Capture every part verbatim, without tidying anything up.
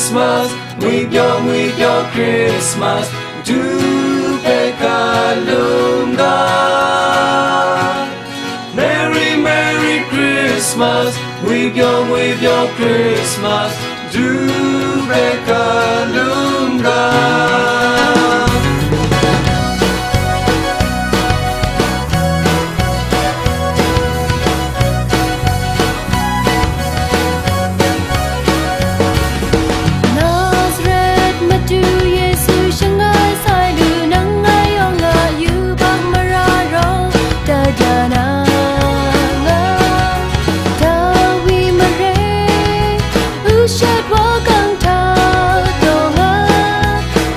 Christmas, ngwipyaw ngwipyaw Christmas, du hpe hkalum ga. Merry Merry Christmas, ngwipyaw ngwipyaw Christmas, du hpe hkalum ga. Nazaret madu Yesu shangai sai lu nang ngai yawng a yubak mara rawng da da na nga, Dawi mare, ushat wa kang hta taw nga,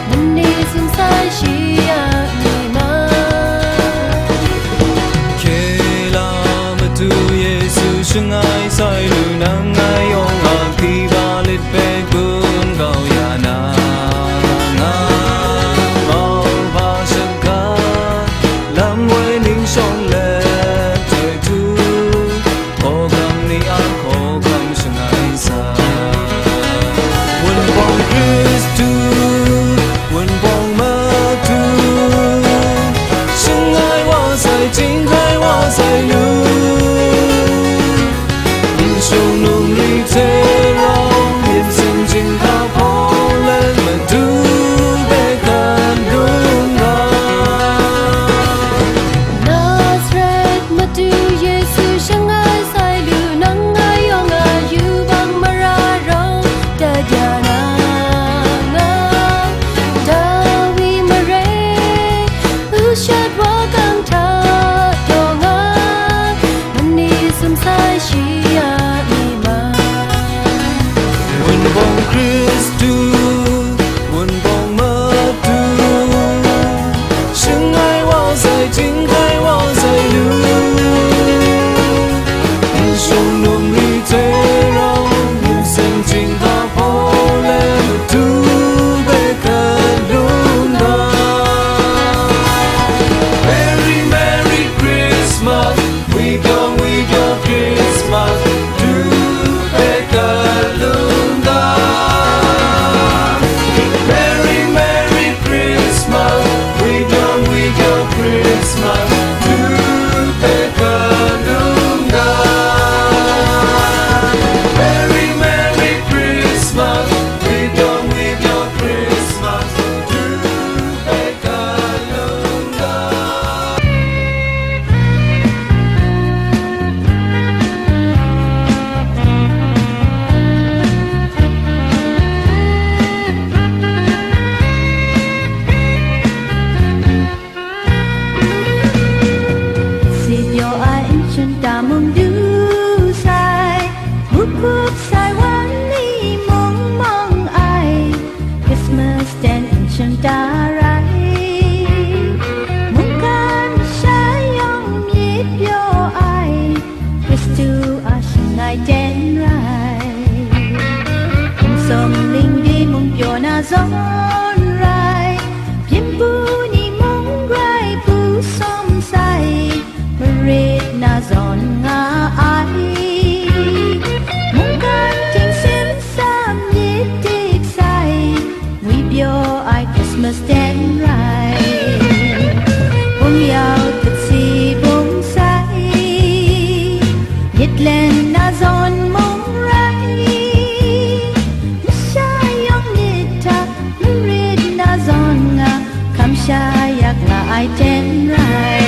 mani sum sai shi a myi ma. Hkye la madu Yesu shangai sai lu nang ngai yawng a hkriba lit hpe gun kau ya na nga, mauhpa shaka lam woi ning shawng let toi htu, hkawhkam ni a hkawhkam shangai sa. Wunpawng Hkristu, Wunpawng madu, shangai wa sai, jinghkai wa sai lu, nshung num ri hte rau, myit sin jinghka hpaw let madu hpe hkalum ga. Nazaret madu Yesu shangai sai lu nang ngai yawng a yubak mara rawng da da na nga, Dawi mare, ushat wa kang hta taw nga, mani sum sai shi a myi ma. Wunpawng Hkristu, Wunpawng madu, shangai wa sai, jinghkai wa sai lu, nshung num ri hte rau, myit sin jinghka hpaw let madu hpe hkalum ga. Merry Merry Christmas, ngwipyaw ngwipyaw Christmas, du hpe hkalum ga. Merry Merry Christmas, ngwipyaw ngwipyaw Christmas, du hpe hkalum ga. Merry Merry Christmas, ngwipyaw ngwipyaw Christmas, du hpe hkalum ga. Si pyaw ai nshun ta mung du sai, hkup hkup sai wan ni mung mawng ai, Christmas ten nshun ta rai. Mungkan masha yawng myit pyaw ai, Hkristu a shangai ten rai. Hkum sawm ling di mung pyaw na zawn rai, byin bu ni mung grai hpu sawm sai, marit na zawn nga ai. Mungkan ting sim sam myit dik sai, ngwipyaw ai Christmas ten rai. Bung yau hkrit si bung sai, myit len na zawn mung rai, masha yawng myit hta marit na zawn nga, hkam sha yak nga ai ten rai.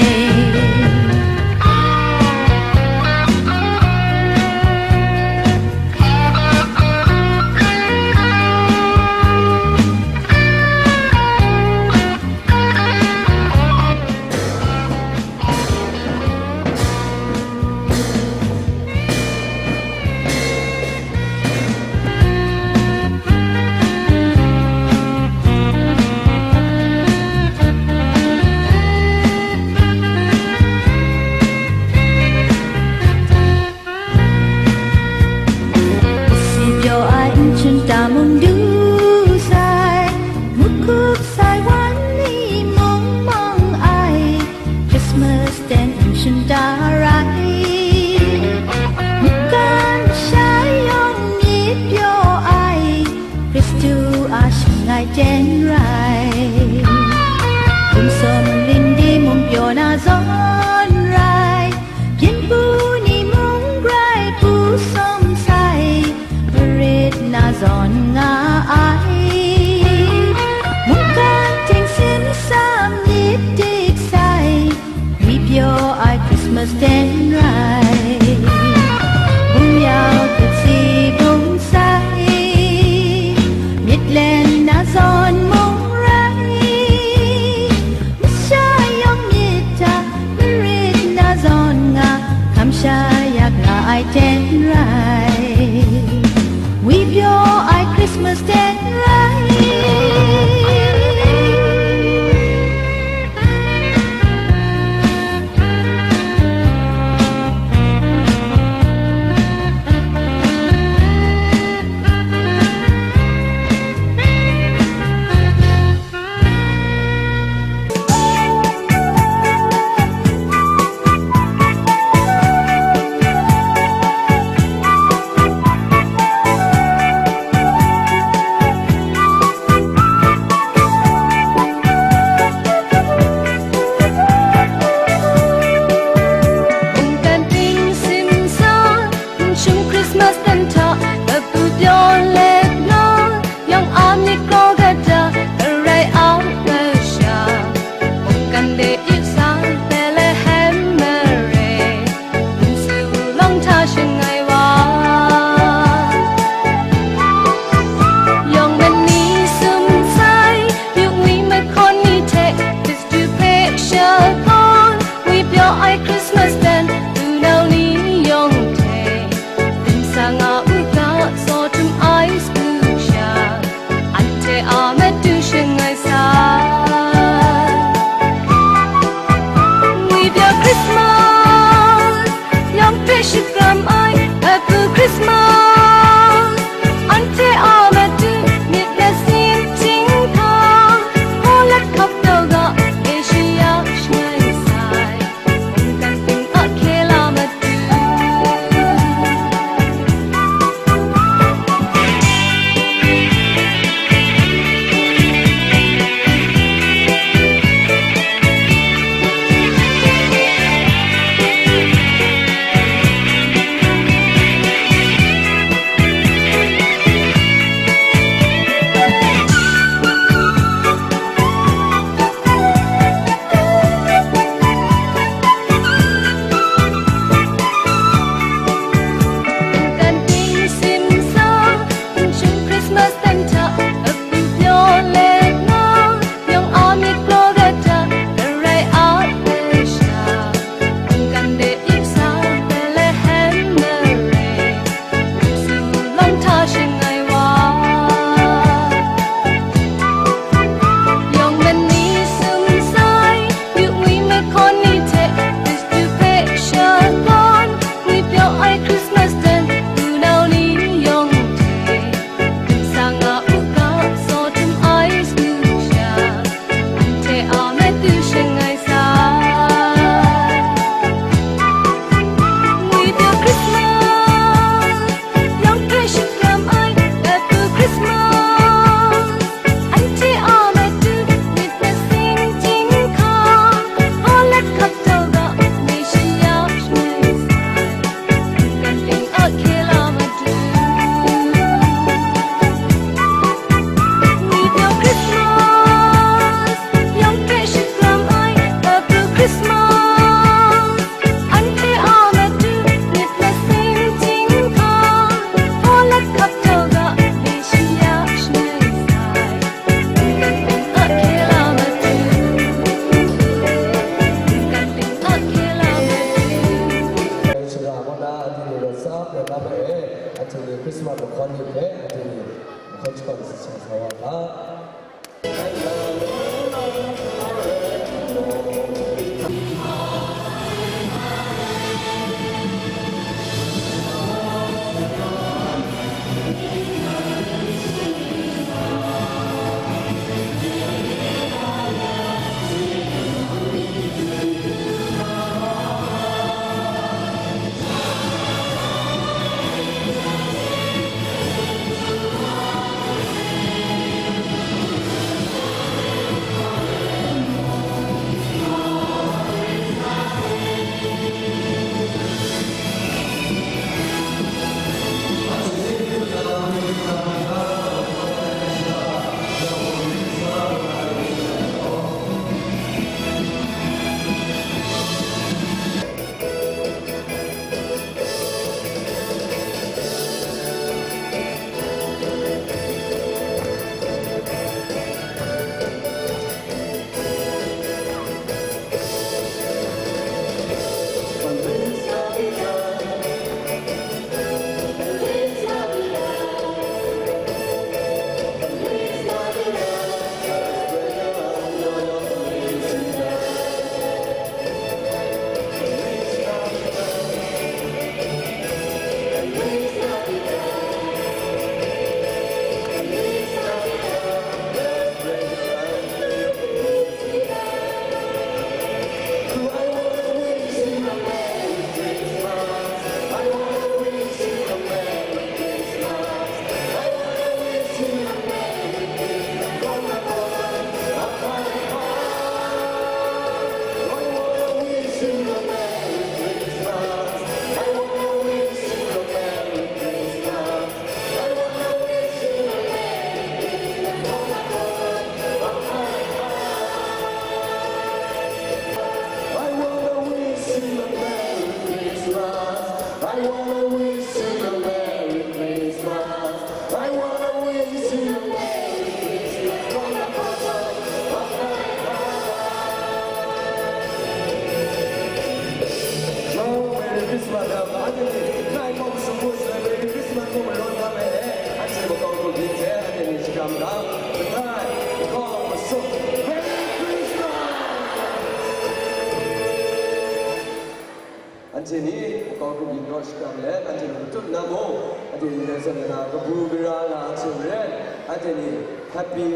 Let, anhte ni matut na mung, anhte ni rai zawn na kabu gara nga ai hte maren, anhte ni Happy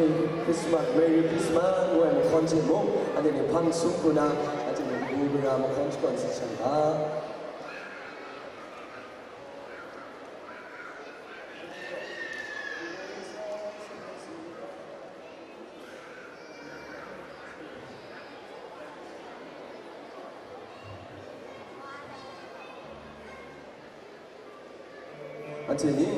Christmas, Merry Christmas ngu ai mahkawn hte mung, anhte ni hpang sum hku na, anhte ni kabu gara mahkawn shakawn sit shang ga. Anhte ni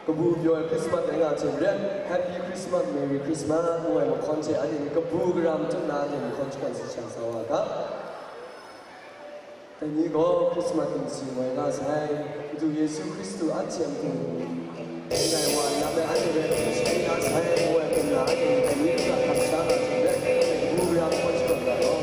kabu pyaw ai Christmas rai nga ai hte maren, Happy Christmas, Merry Christmas ngu ai mahkawn hte anhte ni kabu gara matut na anhte mahkawn shakawn sit shang sa wa ga. Dai ni gaw Christmas nsin ngoi nga sai, Madu Yesu Hkristu anhte a matu, ndai wa lam e anhte hpe hpung sharin na sai, ngu ai hkum na, anhte ni dai ni hta kamsham na hte maren, kabu gara mahkawn shakawn ga law.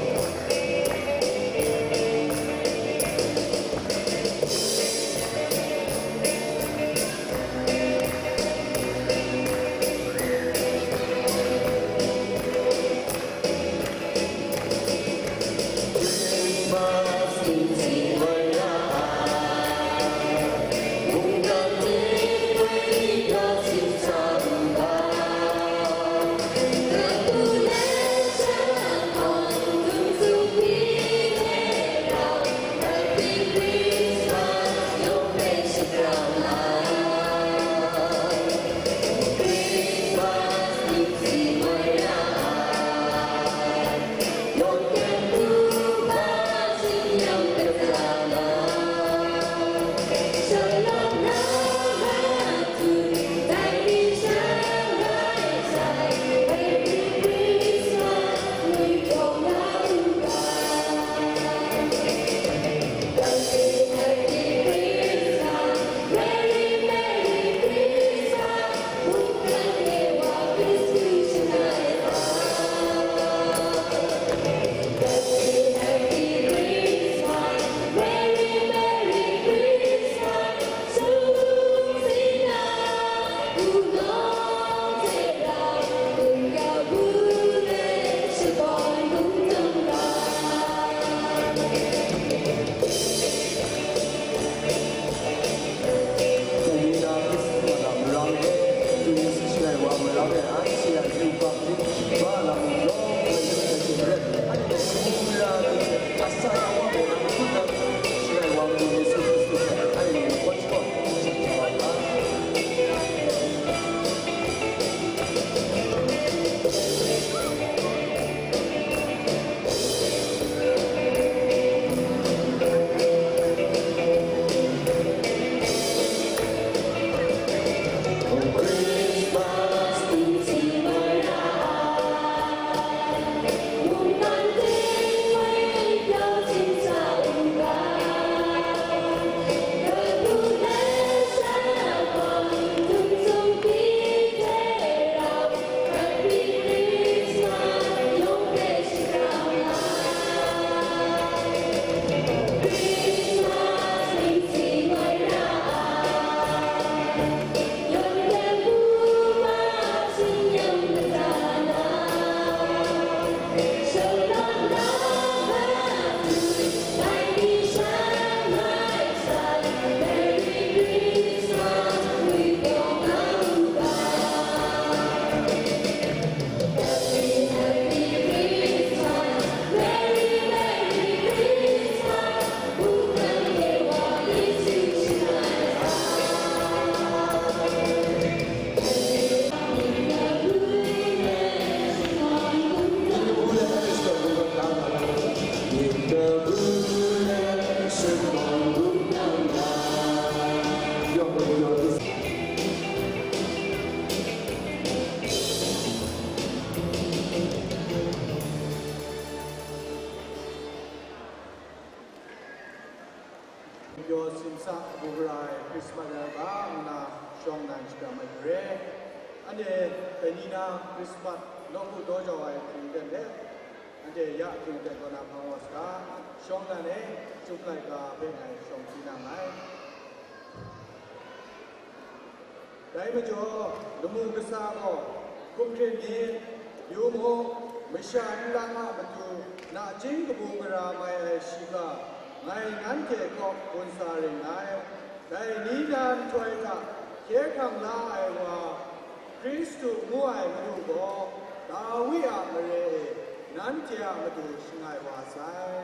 Pyaw simsa kabu gara ai Krismas ai ga nna shawng nnan shakram ai hte maren, anhte dai ni na Krismas nawku daw jau ai hpring ten hte, anhte ya hpring ten kaw na hpang wa saga, shawng nnan e, Chyum laika hpe ngai shawng hpyi na nngai. Dai majaw, lamu kasa gaw, hkum hkrit myit, yu mu, masha nlang a matu nachying kabu gara mai ai shiga, Ngai nanhte kaw gun sa ring ngai, dai ni na nhtoi hta hkye hkrang la ai wa, Hkristu ngu ai Madu gaw, Dawi a mare e nanhte a matu shangai wa sai.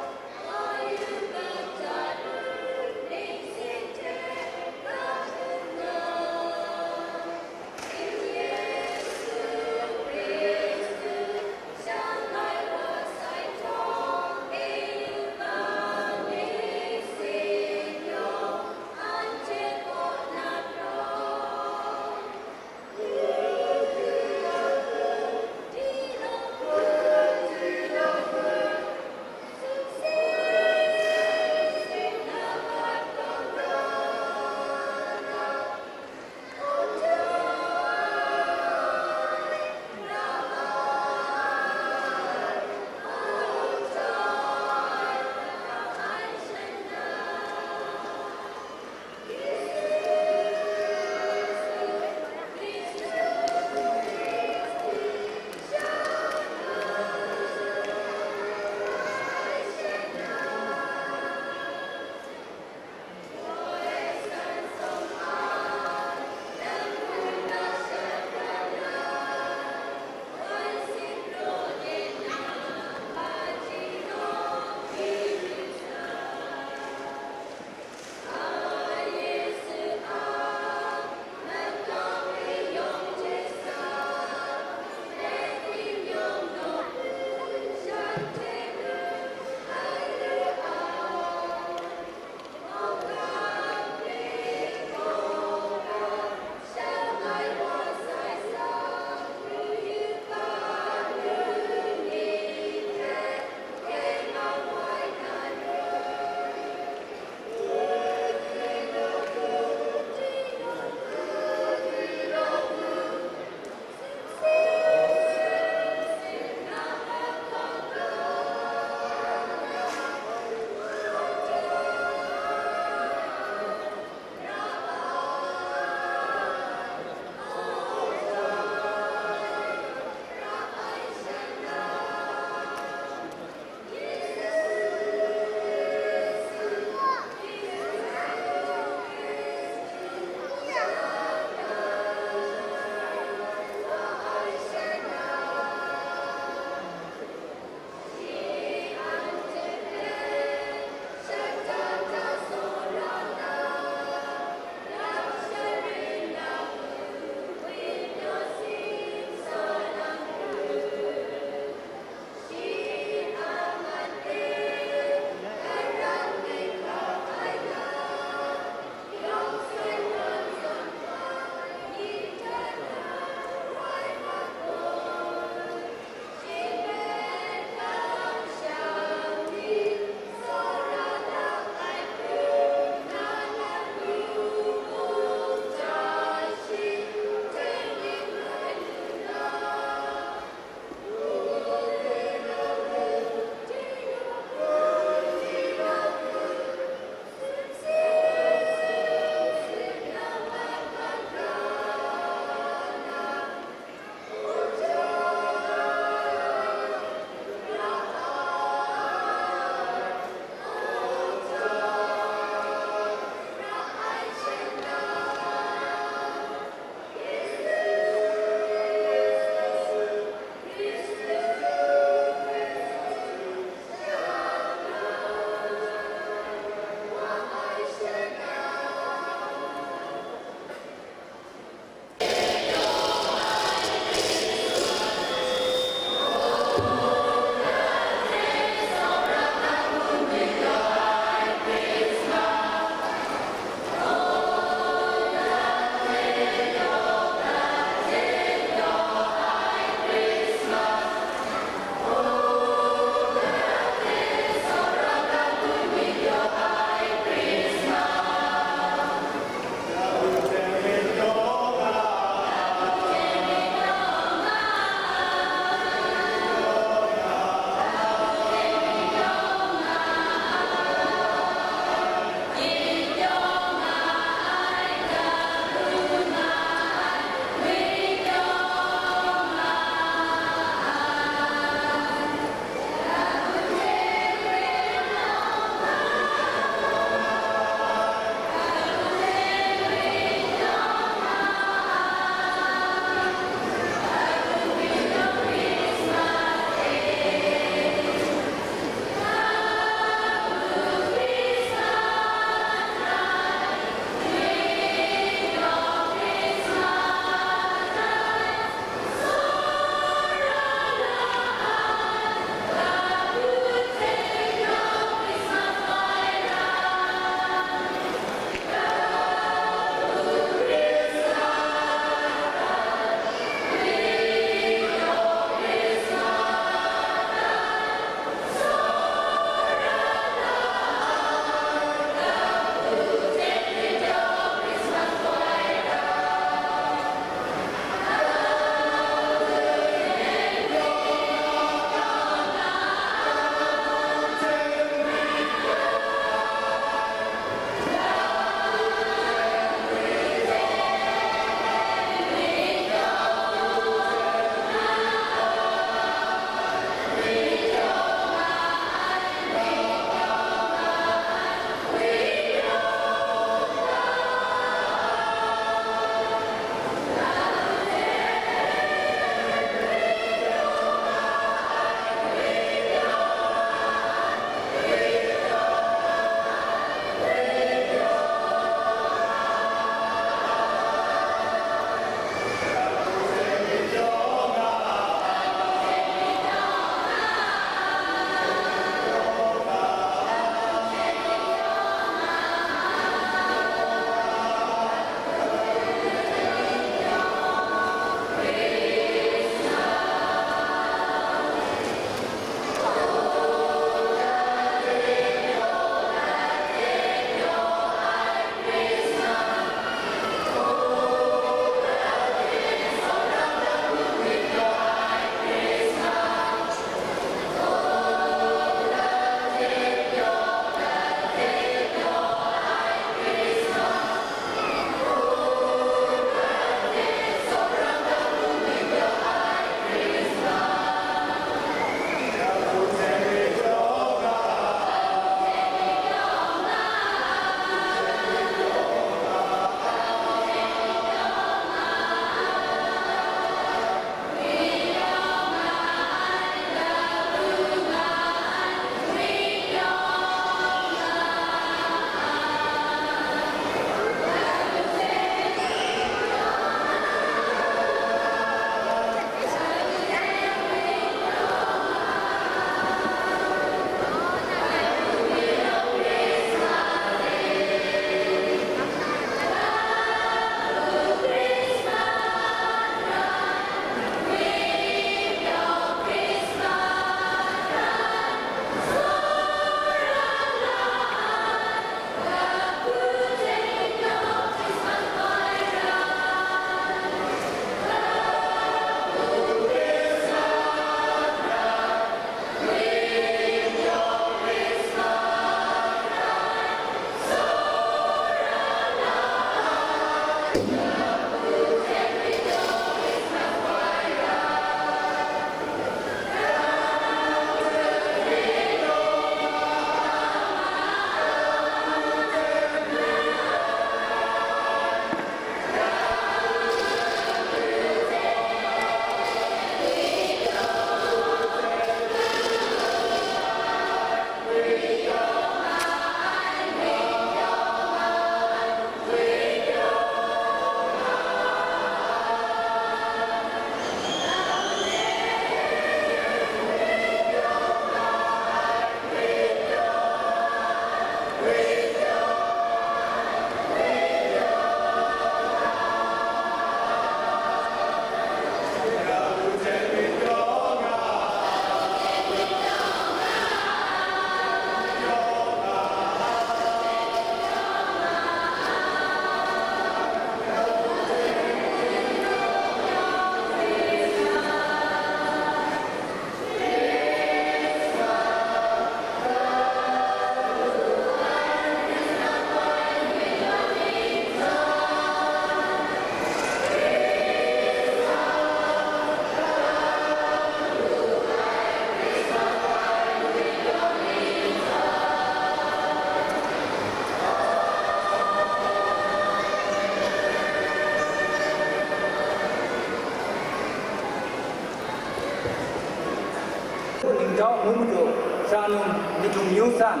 Ngu madu, sha num, myit htum myu san,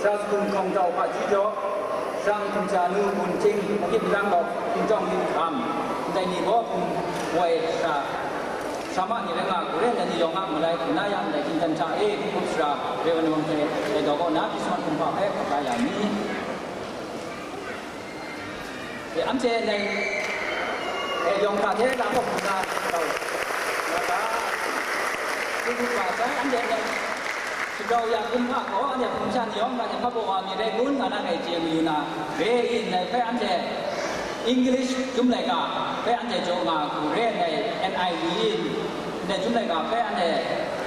sha sagun hkawng jau hpaji jaw, sha num hkum ja nu gun ting, magit malang gaw, hkinjawng myit hkam, ndai ni gaw hkum woi sha, sha ma ni rai nga, gure ndai ni yawng a malai hku na ya, ndai hkying hten hta e, hkum hkrup sara, Reverend Wang hte, dai gaw kaw na, Krismas kumhpa hpe hkap la ya mi. E, anhte ndai, e, yawng hta hte la hkawk hkungga, rau, rau ga, hkungga sai, anhte ndai, shadau ya hkungga gaw, anhte hpung shan yawng hta hte hpa baw wa mi rai ngun, nga na ngai chye mayu na, re i, ndai hpe anhte English Jum Laika hpe anhte jaw nga hku re, ndai N I V, ndai Jum Laika hpe anhte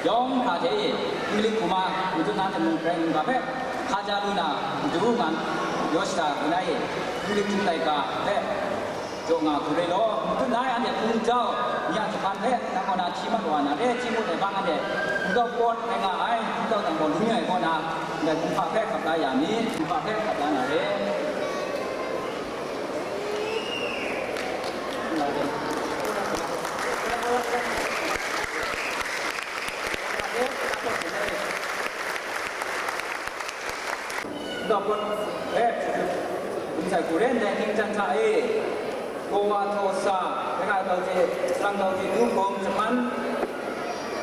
yawng hta hte i, English kumhpa, madu na hte mung prai mungga hpe, hkaja lu na, madu man, yaw shada lu na e, English Jum Laika hpe jaw nga hku re law, madu na e anhte hpung jau, ni a jahpan hpe, nang kaw na hti mat wa na re, hti ngut ai hpang anhte, hpung jau pawt rai nga ai, hpung jau nang gaw lung ai kaw na, ndai kumhpa hpe hkap la ya mi, kumhpa hpe hkap la na re. Dawput hpe, Gumsai Guren dai hkying hten hta e, gaw wa htaw sa, rai nga ai tau hte, salang tau hte du hkum jahpan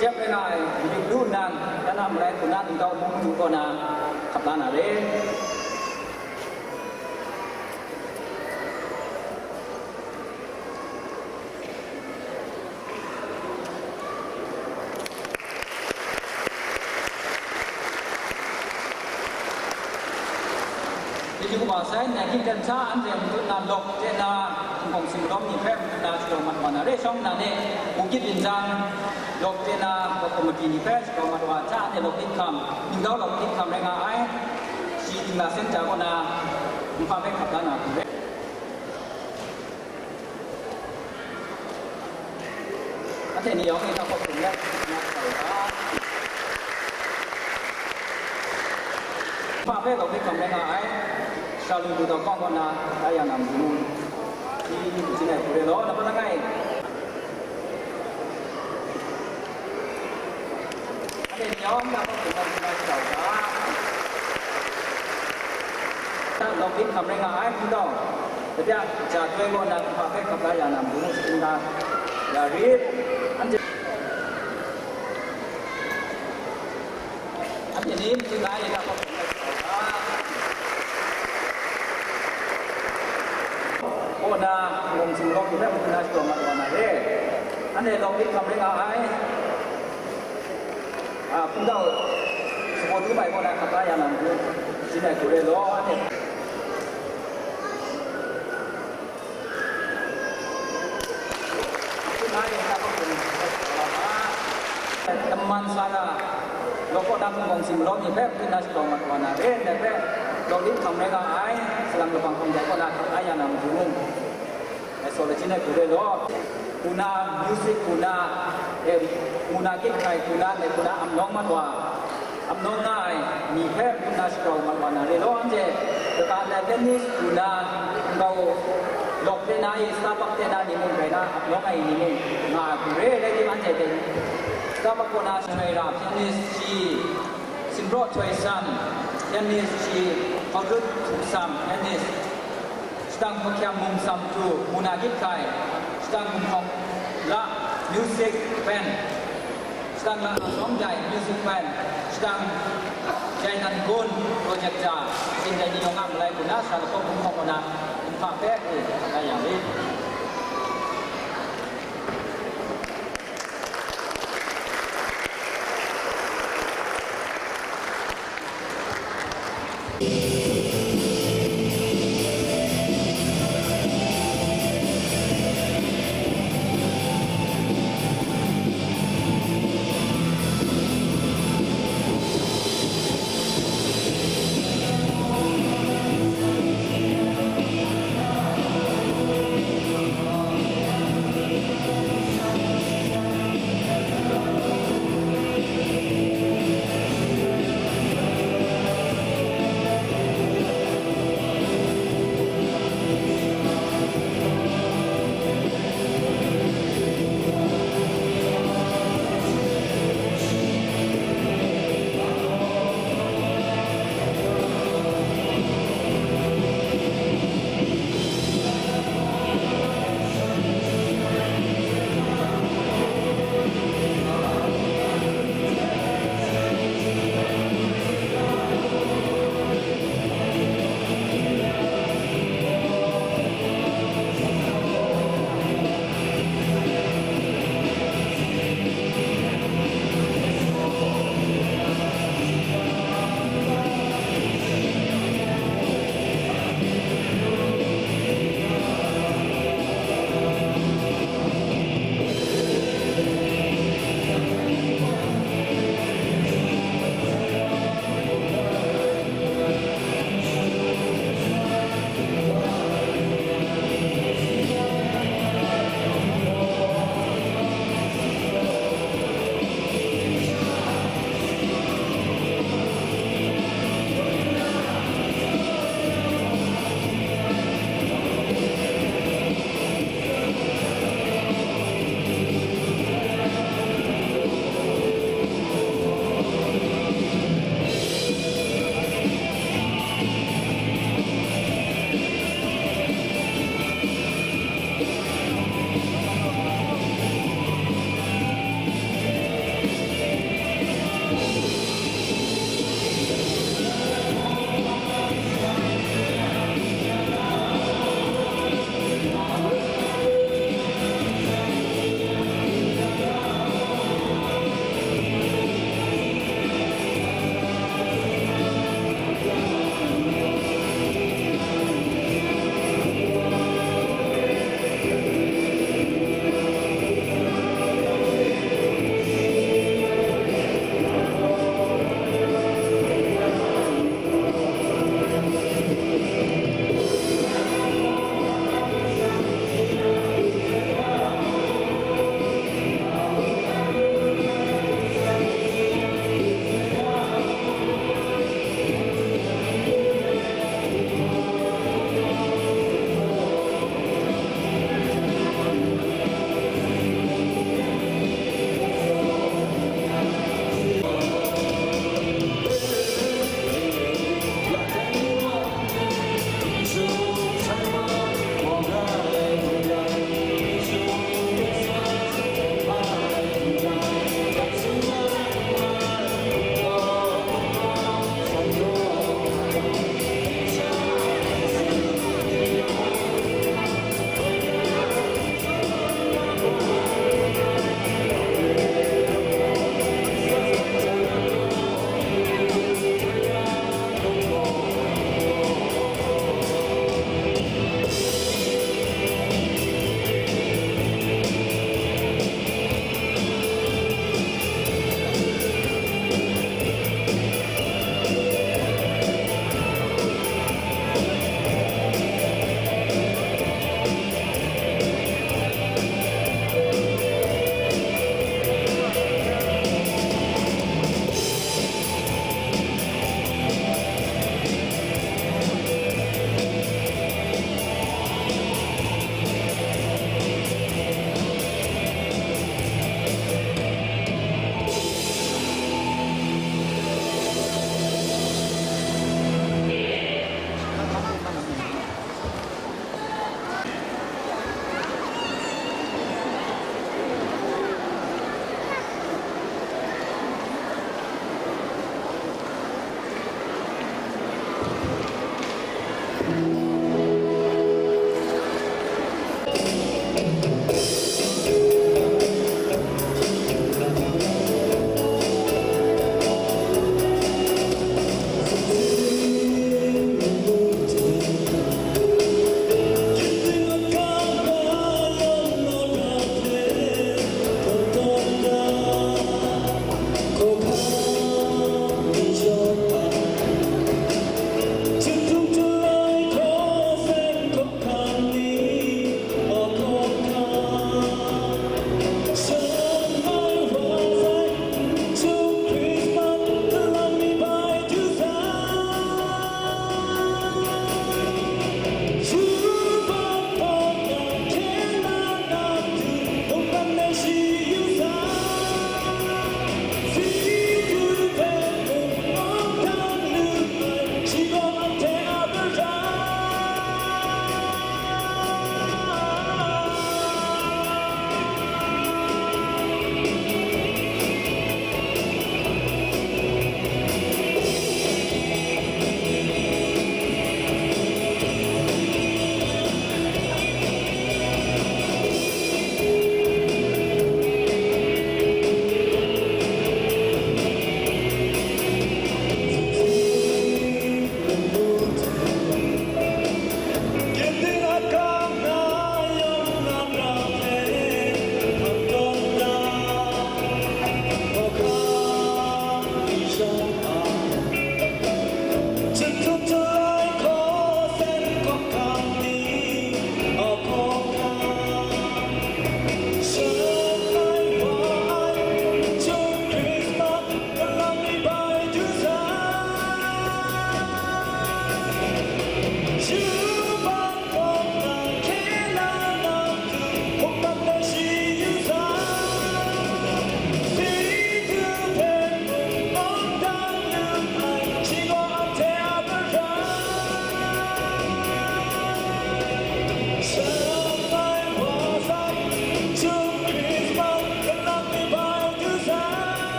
jep rai nga ai, mayu lu nnan, dan a malai hku na ningtau mung madu kaw na, hkap la na re. Chyeju kaba sai, nai hkying hten hta anhte matut na lawk chye na, Hkungkawng Singdawm ni hpe matut na shadaw mat wa na re, shawng nnan e, Bukit Binjang lawk chye na, lawk komiti ni hpe shadaw mat wa hta, anhte lawk dip hkam, ningdau lawk dip hkam rai nga ai, shi Tingla Center kaw na, npa hpe hkap la na hku re. Anhte ni yawng e hkap hkawk hkum let, na sa u ga. Hpa hpe lawk hpe hkam rai nga ai, sara lu du dau hkawng kaw na, la ya na matu, shi ni hku sin ai hku re law, na pa langai. Anhte ni yawng na hkawk hkum let, na sa u ga. Lawk dip hkam rai nga ai hpung tau, Datia ja Htoi kaw na kumhpa hpe hkap la ya na matu, sharin da ya rit. Anhte, anhte ni matu na e na hkawk hkum let sa u ga. Kaw na, Hkungkawng Singdawm ni hpe matu na shadaw mat wa na re. Anhte lawk dip hkam rai nga ai. A, hpung tau, Sabaw Tu Mai kaw na hkap la ya na matu, sin ai hku re law, anhte. Teman Sara, lawk kaw na Hkungkawng Singdawm ni hpe, hpung na shadaw mat wa na re, ndai hpe, lawk dip hkam rai nga ai, salang labang hkawng dai kaw na hkap la ya na matu. Ai, saw lachin ai hku re law, hku na, music hku na, e, hku na gyit hkai hku na, e, hku na amnawng mat wa, amnawng nga ai ni hpe hku na shakau mat wa na re law, anhte, kaga ndai pianist hku na, nkau lawk de na e, Starbuck de na ni mung rai na, amnawng ai ni mung nga ai hku re, rai tim, anhte hte Starbuck kaw na Shoi Ra pianist shi, Simpraw Htoi San pianist shi, Hkau Dut Htuk Sam pianist, Shadang Hkawhkyang Mung Sam Pru, hku na gyit hkai, Shadang Hkawng La Music Band, Shadang La Sawng Jai Music Band, Shadang Jai Nan Gun Project ja, Shing Jai Ni Yawng A Malai hku na, Sara Lahkawng Hkawng Hkawng kaw na, npa hpe, e, hkap la yang rit.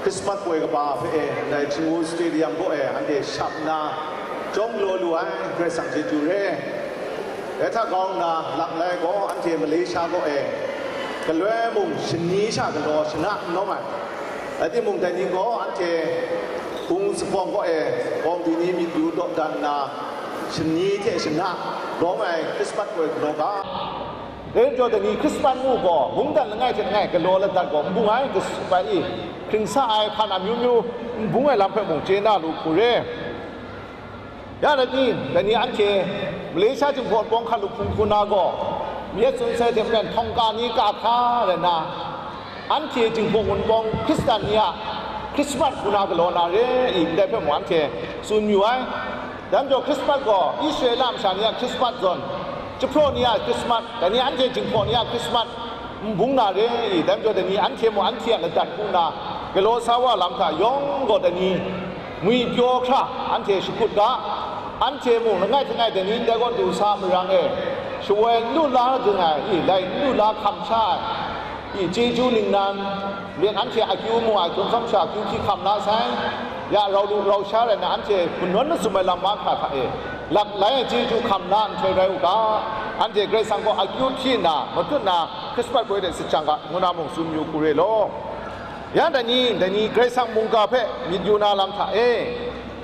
Christmas poi kaba hpe e, ndai Htingnu Stadium kaw e, anhte shap nna, jawng galaw lu ai, Karai Kasang chyeju re. Dai hta grau nna, langlai gaw anhte Malaysia kaw e, galoi mung shani sha galaw shana n nawng ai. Rai timung, dai ni gaw anhte hpung zuphpawng kaw e, bawng dini myit yu dawdan nna, shani hte shana lawm ai Christmas poi galaw ga. Dai majaw, dai ni Christmas ngu gaw, mungdan langai hte langai galaw ladat gaw n bung ai, kasup ai i, hkring sa ai hkan amyu myu n bung ai lam hpe mung chye na lu hku re. Ya dai ni, dai ni anhte Malaysia Jinghpaw Wunpawng hkalup hpung hku na gaw, myit tsun sai hte maren htawng ka ni ka hkra rai nna, anhte Jinghpaw Wunpawng Hkristan ni a Christmas hku na galaw na re i, ndai hpe mung anhte tsun yu ai. Dai majaw Christmas gaw Israela masha ni a Christmas zawn, jahpraw ni a Christmas, dai ni anhte Jinghpaw ni a Christmas n bung na re i, dai majaw dai ni anhte mung anhte a ladat hku na galaw sa wa lam hta yawng gaw dai ni ngwipyaw hkra anhte shakut ga, anhte mung langai hte langai dai ni ndai gaw du sa marang e, shawoi n lu la ring ai i, lai n lu la hkam sha ai i, chyeju ningnan, myen anhte akyu mu ai hkum tsawm sha akyu hti hkam la sai, ya rau lu rau sha rai nna anhte hpun nawn mazum ai lam mahkra hta e, lap lai ai chyeju hkam na nhtoi rai u ga, anhte Karai Kasang gaw akyu hti nna matut nna Christmas poi de sit jang ga, ngu na mung tsun yu hku re law. Ya dai ni, dai ni Karai Kasang mungga hpe myit yu na lam hta e,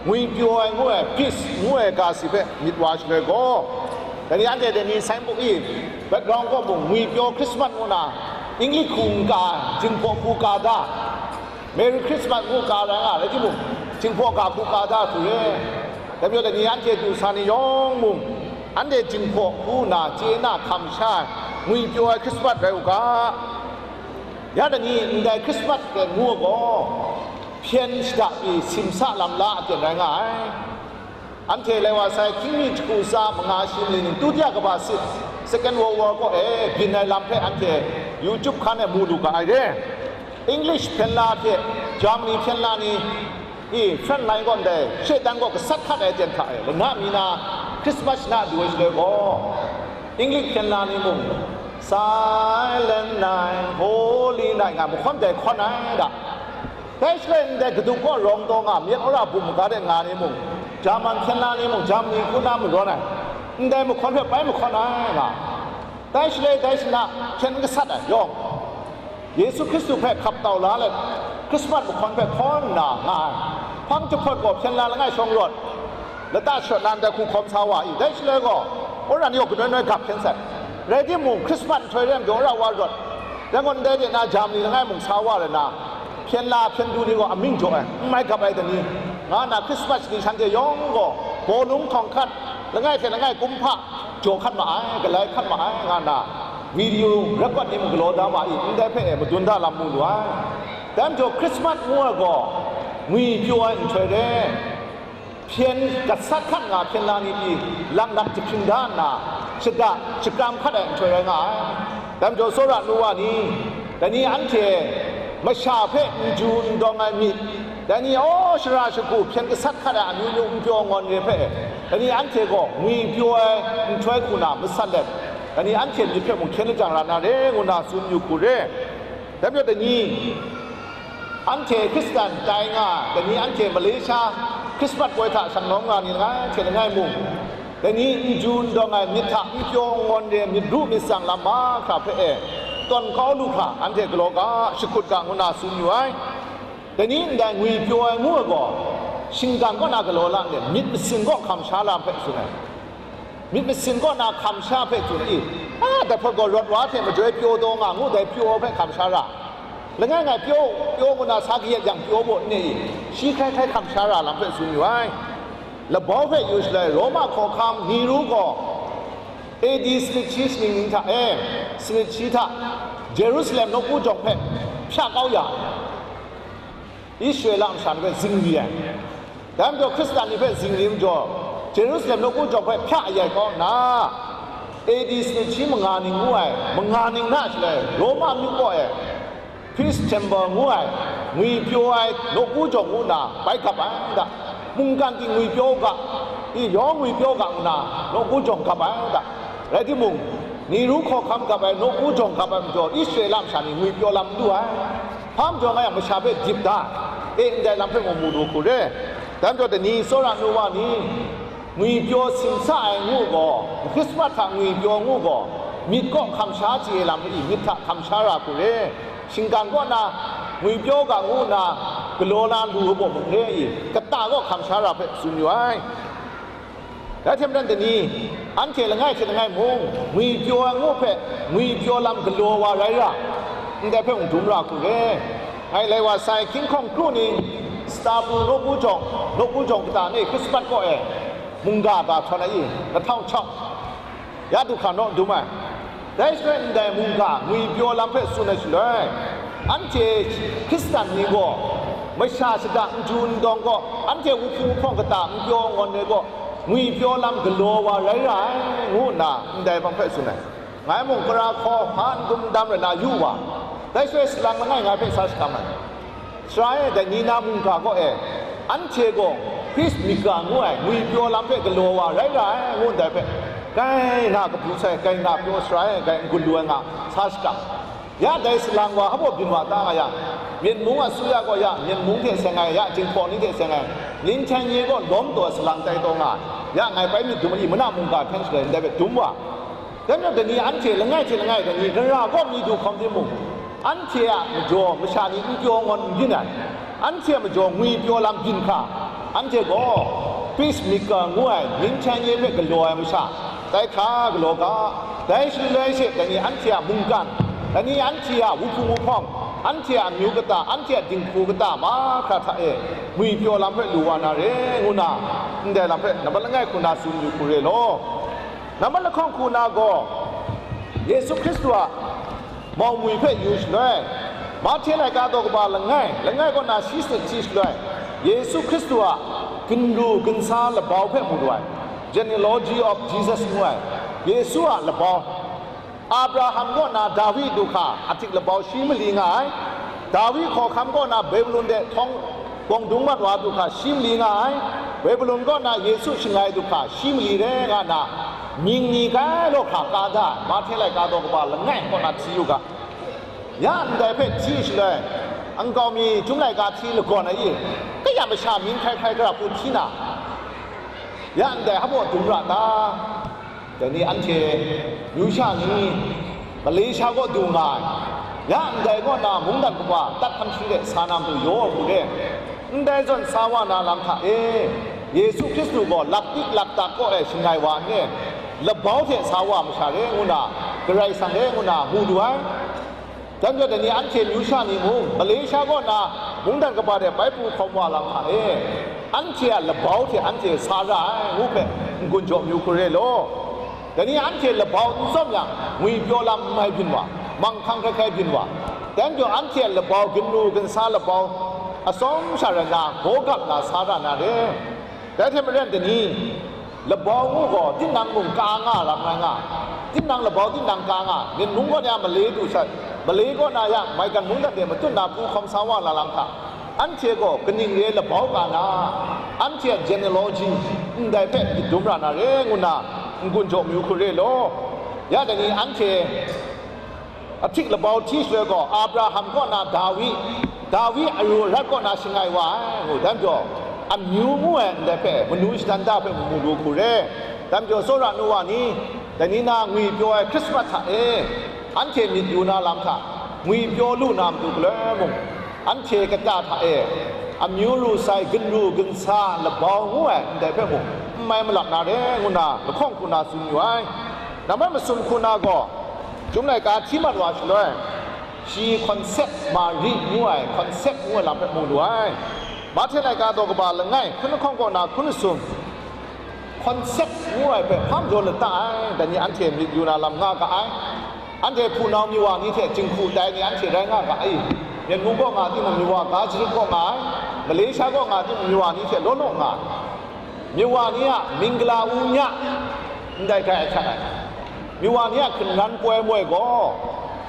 ngwipyaw ai ngu ai, peace ngu ai ga si hpe myit wa shaloi gaw, dai ni anhte dai ni signboard i, background kaw mung ngwipyaw Christmas ngu na, English hku n ka ai, Jinghpaw hku ka da, Merry Christmas ngu ka rai nga, rai timung, Jinghpaw ga hku ka da hku re. Dai majaw dai ni anhte du sa ni yawng mung, anhte Jinghpaw hku nna chye na hkam sha ai, ngwipyaw ai Christmas rai u ga. Ya dai ni ndai Christmas hpe ngu ai gaw, hpyen shada pyi simsa lam la aten rai nga ai. Anhte lai wa sai hkying mi jahku tsa manga shi mali ning, Tutia Kaba Sit, Second World War kaw e byin ai lam hpe anhte YouTube hkan e mu lu ga ai re. English hpyen la hte Germany hpyen la ni, i, front line kaw ndai shaitan kaw gasat hkat ai aten hta e, lana mi na Christmas na du ai shaloi gaw, English hpyen la ni mung, Silent Night, Holy Night nga mahkawn dai hkawn ai da. Dai shaloi ndai gaduk kaw rawng taw nga, myit wora bum maga de nga ni mung, German hpyen la ni mung, Germany hku na marawn ai, ndai mahkawn hpe bai mahkawn ai nga. Dai shaloi dai shana hpyen gasat ai yawng, Yesu Hkristu hpe hkap tau la let, Christmas mahkawn hpe hkawn nna nga ai. Hpang jahpawt gaw hpyen la langai shawng rawt, lata sharawt na ndai hku hkawm sa wa i? Dai shaloi gaw, Oran yaw kanoi noi gap hpyen sai. Rai timung, Christmas nhtoi re ai majaw, Oran wa rawt, rai ngut ndai de na Germany langai mung sa wa rai na, hpyen la hpyen du ni gaw amying jaw ai, n mai gap ai dai ni, nga nna Christmas ni shanhte yawng gaw bawlung htawng hkat, langai hte langai kumhpa jaw hkat ma ai, galai hkat ma ai, nga nna video record ni mung galaw da ma i? Ndai hpe e madun da lam mu lu ai. Dai majaw Christmas ngu ai gaw ngwi pyaw ai nhtoi re, hpyen gasat hkat nga hpyen la ni pyi, laknak jahpring da nna, shada shakram hkat ai nhtoi rai nga ai. Dai majaw tsawra nu wa ni, dai ni anhte masha hpe n ju n dawng ai myit, dai ni, aw, shara shagu hpyen gasat hkat ai amyu myu n pyaw ngawn re hpe, dai ni anhte gaw ngwi pyaw ai nhtoi hku na masat let, dai ni anhte myit hpe mung hkyen lajang ra na re, ngu na tsun yu hku re. Dai majaw dai ni, anhte Hkristan tai nga, dai ni anhte Malaysia Christmas poi hta shanglawm nga ni langai hte langai mung, dai ni n ju n dawng ai myit hta n pyaw n ngawn re, myit ru myit tsang lam mahkra hpe e tawn kau lu hkra, anhte galaw ga, shakut ga, ngu na tsun yu ai. Dai ni ndai ngwi pyaw ai ngu ai gaw, shinggan kaw na galaw la nde, myit masin kaw hkam sha lam hpe tsun ai. Myit masin kaw na hkam sha hpe tsun i? A, dai hpawt gaw rawt wa hte majoi pyaw taw nga ngu, dai pyaw hpe hkam sha ra. Langai ngai pyaw, pyaw ngu na sa kayat yang pyaw baw n i? Shi hkrai hkrai hkam sha ra lam hpe tsun yu ai. Labau hpe yu shaloi, Roma hkawhkam Nero gaw A D sanit shi shaning ning hta e, sanit shi hta Jerusalem nawku jawng hpe hpya kau ya, Israela masha ni hpe zingri ai. Dai majaw Hkristan ni hpe zingri majaw, Jerusalem nawku jawng hpe hpya ayai kau nna, A D sanit shi manga ning ngu ai, manga ning na shaloi Roma amyu kaw e Peace Temple ngu ai, ngwi pyaw ai nawku jawng ngu nna bai gap ai da. Mungkan ting ngwi pyaw u ga, i yawng ngwi pyaw ga ngu na nawku jawng gap ai da. Rai timung, Nero hkawhkam gap ai nawku jawng gap ai majaw, Israela masha ni ngwi pyaw lam n lu ai. Hpa majaw nga yang masha hpe dip da, e, ndai lam hpe mung mu lu hku re. Dai majaw dai ni, tsawra nu wa ni, ngwi pyaw simsa ai ngu gaw, Hkrismat hta ngwi pyaw ngu gaw, myit kaw hkam sha chye lam i? Myit hta hkam sha ra hku re. Shinggan kaw na ngwi pyaw ga ngu nna galaw na lu ai baw mung re i? Kata kaw hkam sha ra hpe tsun yu ai. Rai hte maren dai ni, anhte langai hte langai mung, ngwi pyaw ai ngu hpe, ngwi pyaw lam galaw wa rai ra, ndai hpe mung dum ra hku re. Ngai lai wa sai, hkying hkawng kru ni, Stapleton nawku jawng, nawku jawng kata ni Hkrismat kaw e mungga ga htawn ai i? Kahtau hkau, ya du hkra naw dum ai. Dai shaloi ndai mungga ngwi pyaw lam hpe tsun ai shaloi, anhte Hkristan ni gaw masha shada n ju n dawng gaw, anhte wuhpung wuhpawng kata n pyaw n ngawn ai gaw, ngwi pyaw lam galaw wa rai ra ai, ngu nna ndai hpang hpe tsun ai. Ngai mung kara hkaw hpa n dum n dam rai na yu wa, dai shaloi salang langai ngai hpe sa shakam ai. Sara e, dai ni na mungga kaw e, anhte gaw Peace Maker ngu ai ngwi pyaw lam hpe galaw wa rai ra ai, ngu ndai hpe, kai na kabu sai, kai na pyaw sara e, kai n gun lu ai nga sa shakap. Ya dai salang wa hpa byin wa ta nga yang, Myen mung a suya gaw ya Myen mung hte seng ai, ya Jinghpaw ni hte seng ai, Lin Hten Nye gaw lawm taw ai salang tai taw nga, ya ngai bai myit dum ai, mana mungga hten shaloi ndai hpe dum wa. Dai majaw dai ni anhte langai hte langai dai ni gara kaw mi du hkawm timung, anhte a majaw masha ni n pyaw ngawn n byin ai, anhte a majaw ngwi pyaw lam byin hkra, anhte gaw Peace Maker ngu ai Lin Hten Nye hpe galaw ai masha, tai hkra galaw ga, dai shaloi she dai ni anhte a mungkan, dai ni anhte a wuhpung wuhpawng, anhte a amyu kata, anhte a dinghku kata mahkra hta e ngwi pyaw lam hpe lu wa na re, ngu na, ndai lam hpe nambat langai hku na tsun yu hku re law. Nambat lahkawng hku na gaw, Yesu Hkristu a mau mwi hpe yu shaloi, Mahte laika daw kaba langai, langai kaw na shi sanit shi shaloi, Yesu Hkristu a ginru ginsa labau hpe mu lu ai, genealogy of Jesus ngu ai, Yesu a labau. Abraham kaw na Dawi du hkra ahtik labau shi mali nga ai, Dawi hkawhkam kaw na Babulon de htawng gawng dung mat wa du hkra shi mali nga ai, Babulon kaw na Yesu shangai du hkra shi mali re nga na, mying ni kai law hkra ka da ai, Mahte laika daw kaba langai kaw na hti yu ga. Ya ndai hpe hti shaloi, nkau mi Chyum laika hti lagawn ai i, kaya masha mying hkrai hkrai gara hku hti na, ya ndai hpa dum ra ta? Dai ni anhte myu sha ni, Malaysia kaw du nga ai, ya ndai kaw na mungdan kaba tat hkan hkring de sa na matu yaw ai hku re. Ndai zawn sa wa na lam hta e, Yesu Hkristu gaw laktik laktak kaw e shangai wa n re, labau hte sa wa masha re ngu na, Karai Kasang re ngu na mu lu ai. Dai majaw, dai ni anhte myu sha ni mung, Malaysia kaw na mungdan kaba de bai pru hkawm wa lam hta e, anhte a labau hte anhte sa ra ai ngu hpe n-gun jaw myu hku re law. Dai ni anhte labau n tsawm yang, ngwipyaw lam n mai byin wa, manghkang hkrai hkrai byin wa. Dai majaw, anhte a labau, ginru ginsa labau, atsawm sha rai na, gaw gap na sa ra na re. Dai hte maren dai ni, labau ngu gaw, tinang mung ka nga lam rai nga, tinang labau tinang ka nga, Myen mung kaw na ya male du sat, male kaw na ya maigan mungdan de matut na pru hkawm sa wa na lam hta, anhte gaw kaning re labau ka na, anhte a genealogy ndai hpe myit dum ra na re ngu na, n-gun jaw myu hku re law. Ya dai ni anhte ahtik labau hti shaloi gaw, Abraham kaw na Dawi, Dawi aru arat kaw na shangai wa ai ngu, dai majaw, amyu ngu ai ndai hpe manu shadan da hpe mu lu hku re. Dai majaw, tsawra nu wa ni, dai ni na ngwipyaw ai Hkrismat hta e, anhte myit yu na lam hta, ngwipyaw lu na matu galoi mung, anhte kata hta e, amyu ru sai, ginru ginsa labau ngu ai ndai hpe mung, n mai malap na re ngu na lahkawng hku na tsun yu ai. Namai masum hku na gaw, Chyum laika hti mat wa shaloi, shi concept, Mari ngu ai concept ngu ai lam hpe mu lu ai. Mahte laika daw kaba langai, hkun lahkawng kaw na hkun masum, concept ngu ai hpe hpa majaw lata ai, dai ni anhte myit yu na lam nga ga ai. Anhte hpunau myu wa ni hte jinghku tai ni anhte rai nga ga ai. Myen mung kaw nga timung, myu wa ga jarit kaw nga ai, Malaysia kaw nga timung, myu wa ni hte law law nga ai. Myu wa ni a mingla u nya, ndai hkrai ahkyak ai. Myu wa ni a hkanran poi moi gaw,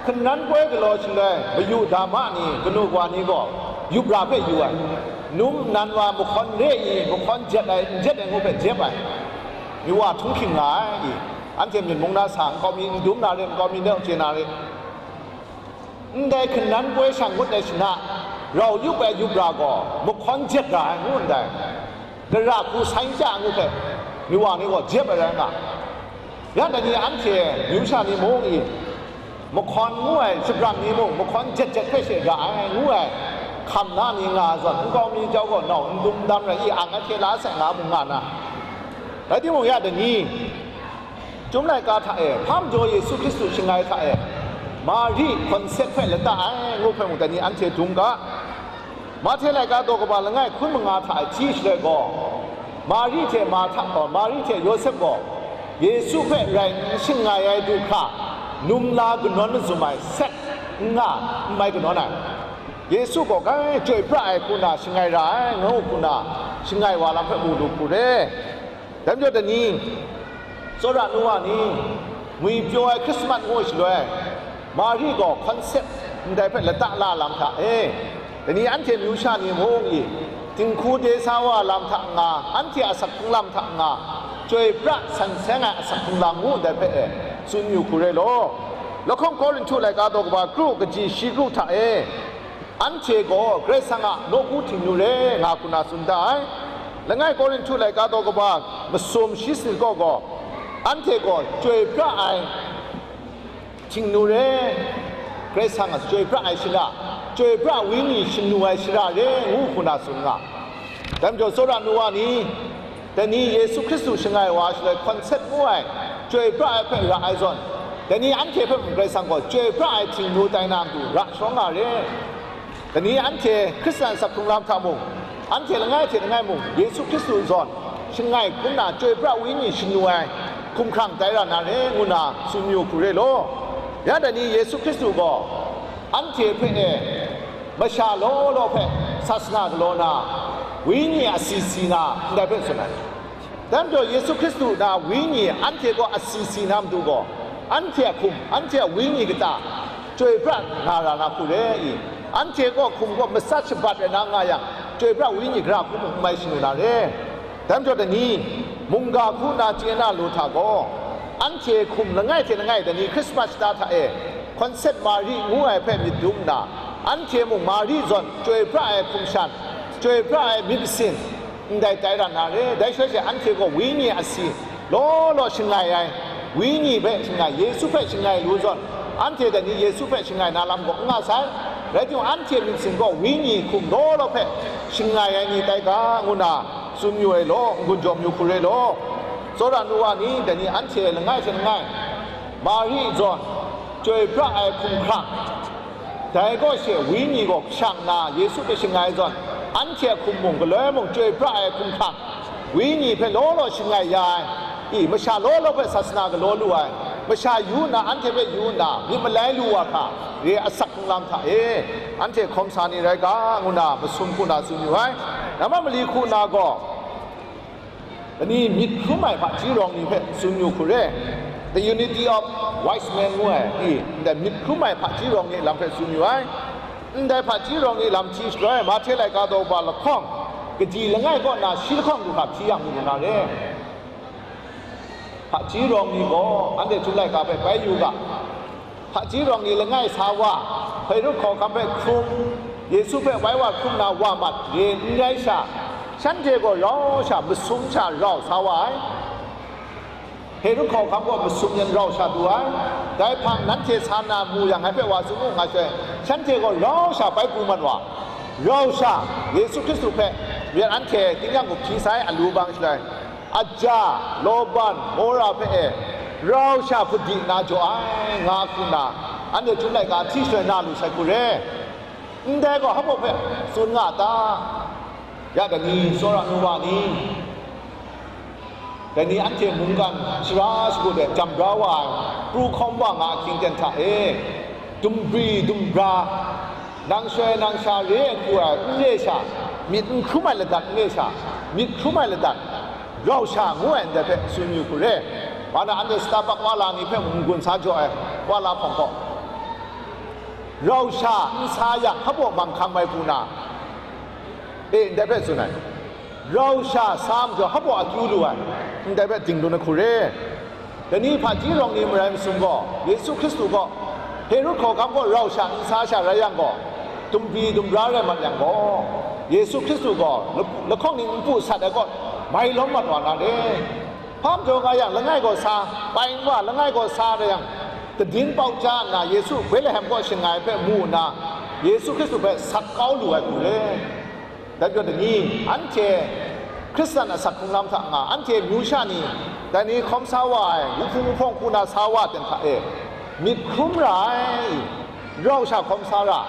hkanran poi galaw shaloi, mayu dama ni, kanu wa ni gaw, yup ra hpe yu ai. Num nnan wa mahkawn re i, mahkawn jet ai, n jet ai ngu hpe jep ai. Myu wa htunghking nga ai i, anhte Myen mung na sa, nkau mi n dum na re, nkau mi n chye na re. Ndai hkanran poi shang ngut ai shana, rau yup ai yup ra gaw, mahkawn jet ra ai ngu ndai, gara hku sai n chya ngu hpe, myu wa ni gaw jep ai rai nga. Ya dai ni anhte myu sha ni mung i, mahkawn ngu ai shabrang ni mung, mahkawn jet jet hpe she ra ai ngu ai hkam na ni nga ai zawn, nkau mi jau gaw nau n dum dam rai i, ang ai hte la sai nga mung nga na. Rai timung, ya dai ni, Chyum laika hta e, hpa majaw Yesu Hkristu shangai hta e, Mari concept hpe lata ai ngu hpe mung dai ni anhte dum ga. Mahte laika daw kaba langai hkun manga hta e hti shaloi gaw, Mari hte Marhta gaw, Mari hte Yawsep gaw Yesu hpe rai n shangai ai du hkra, num la kanawn mazum ai set n nga, n mai kanawn ai. Yesu gaw grai chyoi pra ai hku na shangai ra ai, ngu hku na shangai wa lam hpe mu lu hku re. Dai majaw dai ni, tsawra nu wa ni, ngwipyaw ai Hkrismat ngu shaloi, Mari gaw concept ndai hpe lata la lam hta e, dai ni anhte myu sha ni mung i, dinghku de sa wa lam hta nga, anhte asak hkrung lam hta nga, chyoi pra san seng ai asak hkrung lam ngu ndai hpe e, tsun yu hku re law. Lahkawng Korinhtu laika daw kaba kru kaji shi kru hta e, anhte gaw Karai Kasang a nawku htingnu re nga hku na tsun da ai. Langai Korinhtu laika daw kaba masum shi sanit kaw gaw, anhte gaw chyoi pra ai htingnu re, Karai Kasang a chyoi pra ai shara, chyoi pra wenyi shanu ai shara re ngu hku na tsun nga. Dai majaw tsawra nu wa ni, dai ni Yesu Hkristu shangai wa shaloi hkawn sat ngu ai, chyoi pra ai hpe ra ai zawn, dai ni anhte hpe mung Karai Kasang gaw chyoi pra ai htingnu tai na matu ra sharawng nga re. Dai ni anhte Hkristan asak hkrung lam hta mung, anhte langai hte langai mung, Yesu Hkristu zawn shangai hkrum na chyoi pra wenyi shanu ai hkumhkrang tai ra na re ngu na tsun yu hku re law. Ya dai ni Yesu Hkristu gaw anhte hpe e masha law law hpe sasana galaw na, Wenyi a si si na ndai hpe tsun ai. Dai majaw Yesu Hkristu na Wenyi anhte gaw a si si na matu gaw, anhte a hkum, anhte a wenyi kata chyoi pra nga ra na hku re i? Anhte gaw hkum gaw matsat shabat rai na nga yang, chyoi pra wenyi gara hku mung n mai shanu na re. Dai majaw dai ni, mungga hku na chye na lu hta gaw, anhte hkum langai hte langai dai ni Hkrismas shata hta e, Concept Mari ngu ai hpe myit dum nna, anhte mung Mari zawn chyoi pra ai hkum shan, chyoi pra ai myit masin, ndai tai ra na re. Dai shaloi she anhte gaw Wenyi a si law law shangai ai, Wenyi hpe shangai, Yesu hpe shangai lu zawn, anhte dai ni Yesu hpe shangai na lam gaw n nga sai. Rai timung, anhte myit masin gaw Wenyi hkum law law hpe shangai ai ni tai ga, ngu na tsun yu ai law, n-gun jaw yu hku re law. Tsawra nu wa ni, dai ni anhte langai hte langai, Mari zawn, chyoi pra ai hkumhkrang, dai kaw she Wenyi gaw shang nna Yesu hpe shangai zawn, anhte a hkum mung, galoi mung chyoi pra ai hkumhkrang, Wenyi hpe law law shangai ya ai, i, masha law law hpe sasana galaw lu ai, masha yu nna, anhte hpe yu nna, myit malai lu wa hkra, re asak hkrung lam hta e, anhte hkawm sa ni rai ga, ngu na masum hku na tsun yu ai. Namma mali hku na gaw, ani myit hkrum ai hpaji rawng ni hpe tsun yu hku re. The Unity of Wise Men ngu ai, i, ndai myit hkrum ai hpaji rawng ni lam hpe tsun yu ai. Ndai hpaji rawng ni lam hti shaloi, Mahte laika daw ba lahkawng, kaji langai kaw na shi lahkawng du hkra hti yang mu lu na re. Hpaji rawng ni gaw anhte Chyum laika hpe bai yu ga. Hpaji rawng ni langai sa wa, Herod hkawhkam hpe hkrum, Yesu hpe wai wa hkrum na wa mat re n rai sha, shanhte gaw rau sha masum sha rau sa wa ai. Herod hkawhkam gaw masum yan rau sha du ai. Dai hpang nanhte sa na mu yang, ngai hpe wa tsun u, nga shaloi, shanhte gaw rau sha bai pru mat wa, rau sha Yesu Hkristu hpe yen anhte tingnyang gup hti sai, alu bang shaloi, aja, lawban, mora hpe e, rau sha hput di nna jaw ai, nga hku nna, anhte Chyum laika hti shaloi na lu sai hku re. Ndai gaw hpa hpe tsun nga a ta? Ya dai ni, tsawra nu wa ni, dai ni anhte mungkan shara shagu de jam bra wa ai, pru hkawm wa nga ahkying ten hta e, dumbri dumbra, nang shaloi nang sha re ai hku ai n re sha, myit n hkrum ai ladat n re sha, myit hkrum ai ladat, rau sha ngu ai ndai hpe tsun yu hku re. Wa na anhte Starbucks wa la ni hpe mung n-gun sa jaw ai, wa la hpawng gaw, rau sha n sa yang, hpa baw manghkang mai pru na, e, ndai hpe tsun ai. Rau sha sa majaw, hpa baw akyu lu ai, ndai hpe ding dun ai hku re. Dai ni hpaji rawng ni marai masum gaw, Yesu Hkristu gaw, Herod hkawhkam gaw rau sha n sa sha rai yang gaw, dumbri dumbra rai mat yang gaw, Yesu Hkristu gaw la-, lahkawng ning npu sat ai kaw, mai lawm mat wa na re. Hpa majaw nga yang, langai gaw sa, pai n wa, langai gaw sa rai yang, tadin pau ja nna Yesu Betlehem kaw shangai hpe mu nna, Yesu Hkristu hpe sat kau lu ai hku re. Dai majaw dai ni, anhte Hkristan asak hkrung lam hta nga, anhte myu sha ni, dai ni hkawm sa wa ai, wuhpung wuhpawng hku na sa wa ten hta e, myit hkrum ra ai, rau sha hkawm sa ra,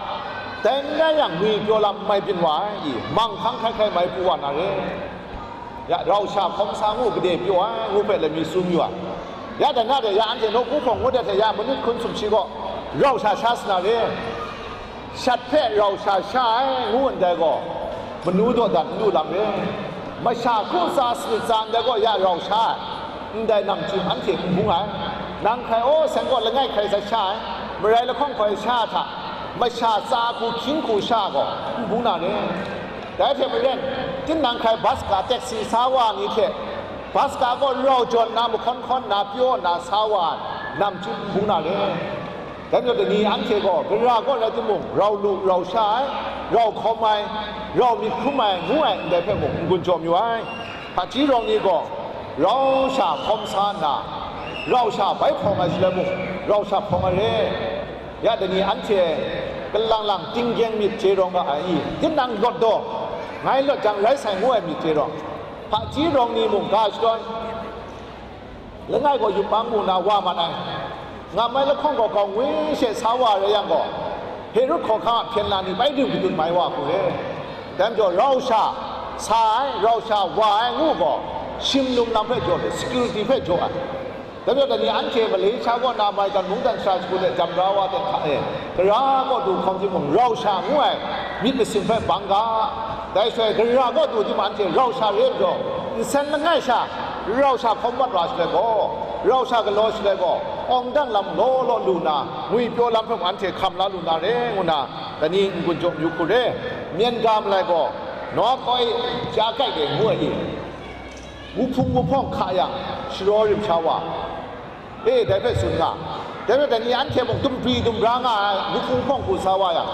dai n rai yang, ngwi pyaw lam n mai byin wa ai, i, manghkang hkrai hkrai mai pru wa na re. Ya, rau sha hkawm sa ngu gade pyaw ai, ngu hpe lami tsun yu ai. Ya, dai na de, ya, anhte nawku hpawng ngut ai hte ya, manut hkun sumshi gaw, rau sha sha sa na re. Shat hpe rau sha sha ai ngu ndai gaw, manu dawdan n lu lam re. Masha hku tsa sanit tsa ndai gaw ya rau sha ai, ndai nang chyum anhte n bung ai. Nang hkrai aw seng gaw langai hkrai sat sha ai, marai lahkawng hkoi sha hta, masha tsa hku hkying hku sha gaw n bung na re. Dai hte maren, tinang hkrai bas ga taksi sa wa ni hte, bas ga gaw rau jawn na mahkawn hkawn na pyaw nna sa wa ai, nang chyum n bung na re. Dai majaw dai ni anhte gaw, gara gaw rai timung, rau lu, rau sha ai, rau hkawm ai, rau myit hkrum ai, ngu ai ndai hpe mung n-gun jaw mayu ai. Hpaji rawng ni gaw, rau sha hkawm sa nna, rau sha bai hprawng ai shaloi mung, rau sha hprawng ai re. Ya dai ni anhte kalang lang tinggyeng myit chye rawng ga ai i? Tinang lawt daw, ngai lawt jang rai sai ngu ai myit chye rawng. Hpaji rawng ni mung ga shadawn, langai gaw yup mang mu na wa mat ai. Ngam ai lahkawng gaw gau ngwi she sa wa rai yang gaw, Herod hkawhkam a hpyen la ni bai rim kadun mai wa hku re. Dai majaw, rau sha sa ai, rau sha wa ai ngu gaw, shim lum lam hpe jaw ai, security hpe jaw ai. Dai majaw, dai ni anhte Malaysia kaw na maigan mungdan sara shagu de jam ra wa ten hta e, gara kaw du hkawm timung, rau sha ngu ai myit masin hpe bang ga, Dai shaloi, gara kaw du timung anhte rau sha re ai majaw, nsen langai sha rau sha hkawm mat wa shaloi gaw, rau sha galaw shaloi gaw, awng dang lam law law lu na, ngwipyaw lam hpe mung anhte hkam la lu na re, ngu na, dai ni n-gun jaw mayu hku re. Myen ga malai gaw, Noa kaw e chya kai de ngu ai i? Wuhpung wuhpawng hka yang, sharaw rim sha wa, e, dai hpe tsun nga. Dai hpe dai ni anhte mung dumpri dumra nga ai wuhpung hpawng hku sa wa yang,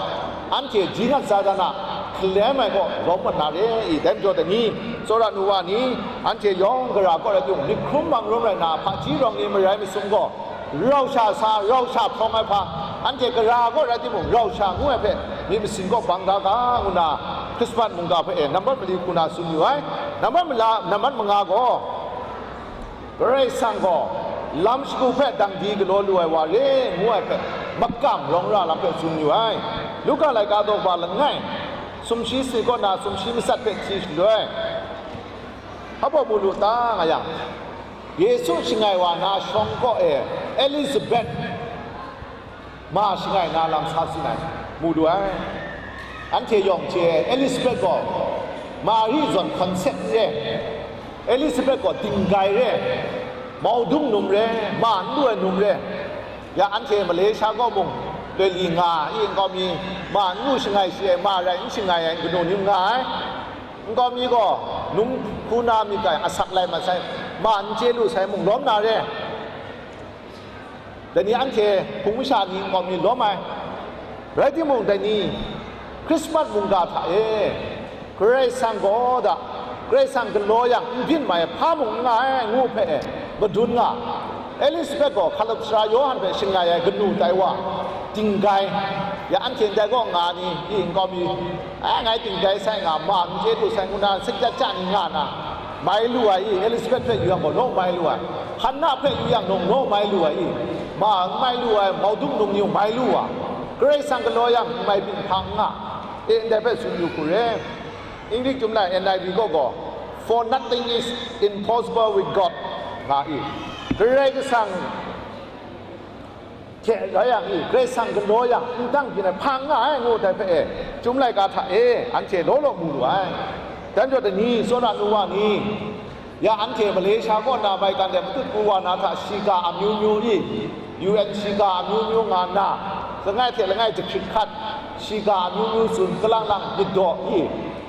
anhte ji nat sa dan a, hkalem ai gaw lawm mat na re i? Dai majaw dai ni, tsawra nu wa ni, anhte yawng gara kaw rai timung, myit hkrum mang rum rai na, hpaji rawng ni marai masum gaw, rau sha sa, rau sha hprawng ai hpa, anhte gara kaw rai timung, rau sha ngu ai hpe myit masin kaw bang da ga, ngu na, Hkrisman mungga hpe e nambat mali hku na tsun yu ai. Nambat mala, nambat manga gaw, Karai Kasang gaw lam shagu hpe dang di galaw lu ai wa re, ngu ai hpe makam rawng ra lam hpe tsun yu ai. Luka laika daw kaba langai, sumshi si kaw na sumshi matsat hpe hti shaloi, hpa mu lu ta nga yang, Yesu shangai wa na shawng kaw e Elizabeth ma shangai na lam sa tsun ai, mu lu ai. Anhte yawng hte Elizabeth gaw Mari zawn hkawn sek n re, Elizabeth gaw dinggai re, maudung num re, ma n lu ai num re. Ya anhte Malaysia kaw mung loi li nga i, nkau mi ma n lu shangai shi ai, ma rai n shangai ai kanu ni n nga ai. Nkau mi gaw num hku na myit dai asak lai mat sai, ma n chye lu sai mung lawm na re. Dai ni anhte hpung masha ni nkau mi lawm ai. Rai timung, dai ni Hkrisman mungga hta e Karai Kasang gaw da, Karai Kasang galaw yang n byin mai hpa mung n nga ai, ngu hpe e madun nga. Elizabeth gaw hkalup sara Yawhan hpe shangai ai kanu tai wa, dinggai, ya anhte ndai kaw nga ni i nkau mi, ai, ngai dinggai sai nga, ma n chye lu sai, ngu na, sakdat ja ni nga na, mai lu ai i? Elizabeth hpe yu yang gaw, naw mai lu ai. Hkanna hpe yu yang, naw, naw mai lu ai i? Ma n mai lu ai, maudung num ni mai lu ai. Karai Kasang galaw yang n mai byin hpa n nga. E, ndai hpe tsun yu hku re. English chyum lai N I V kaw gaw, "For nothing is impossible with God," nga i? Karai Kasang hte rai yang i, Karai Kasang galaw yang n dang byin ai hpa n nga ai, ngu dai hpe e, Chyum laika hta e anhte law law mu lu ai. Dan jaw dai ni, tsawra nu wa ni, ya anhte Malaysia kaw na maigan de matut pru wa na hta, shiga amyu myu i, U N shiga amyu myu nga nna, langai hte langai jahkrit hkat, shiga amyu myu tsun, kalang lang myit daw i,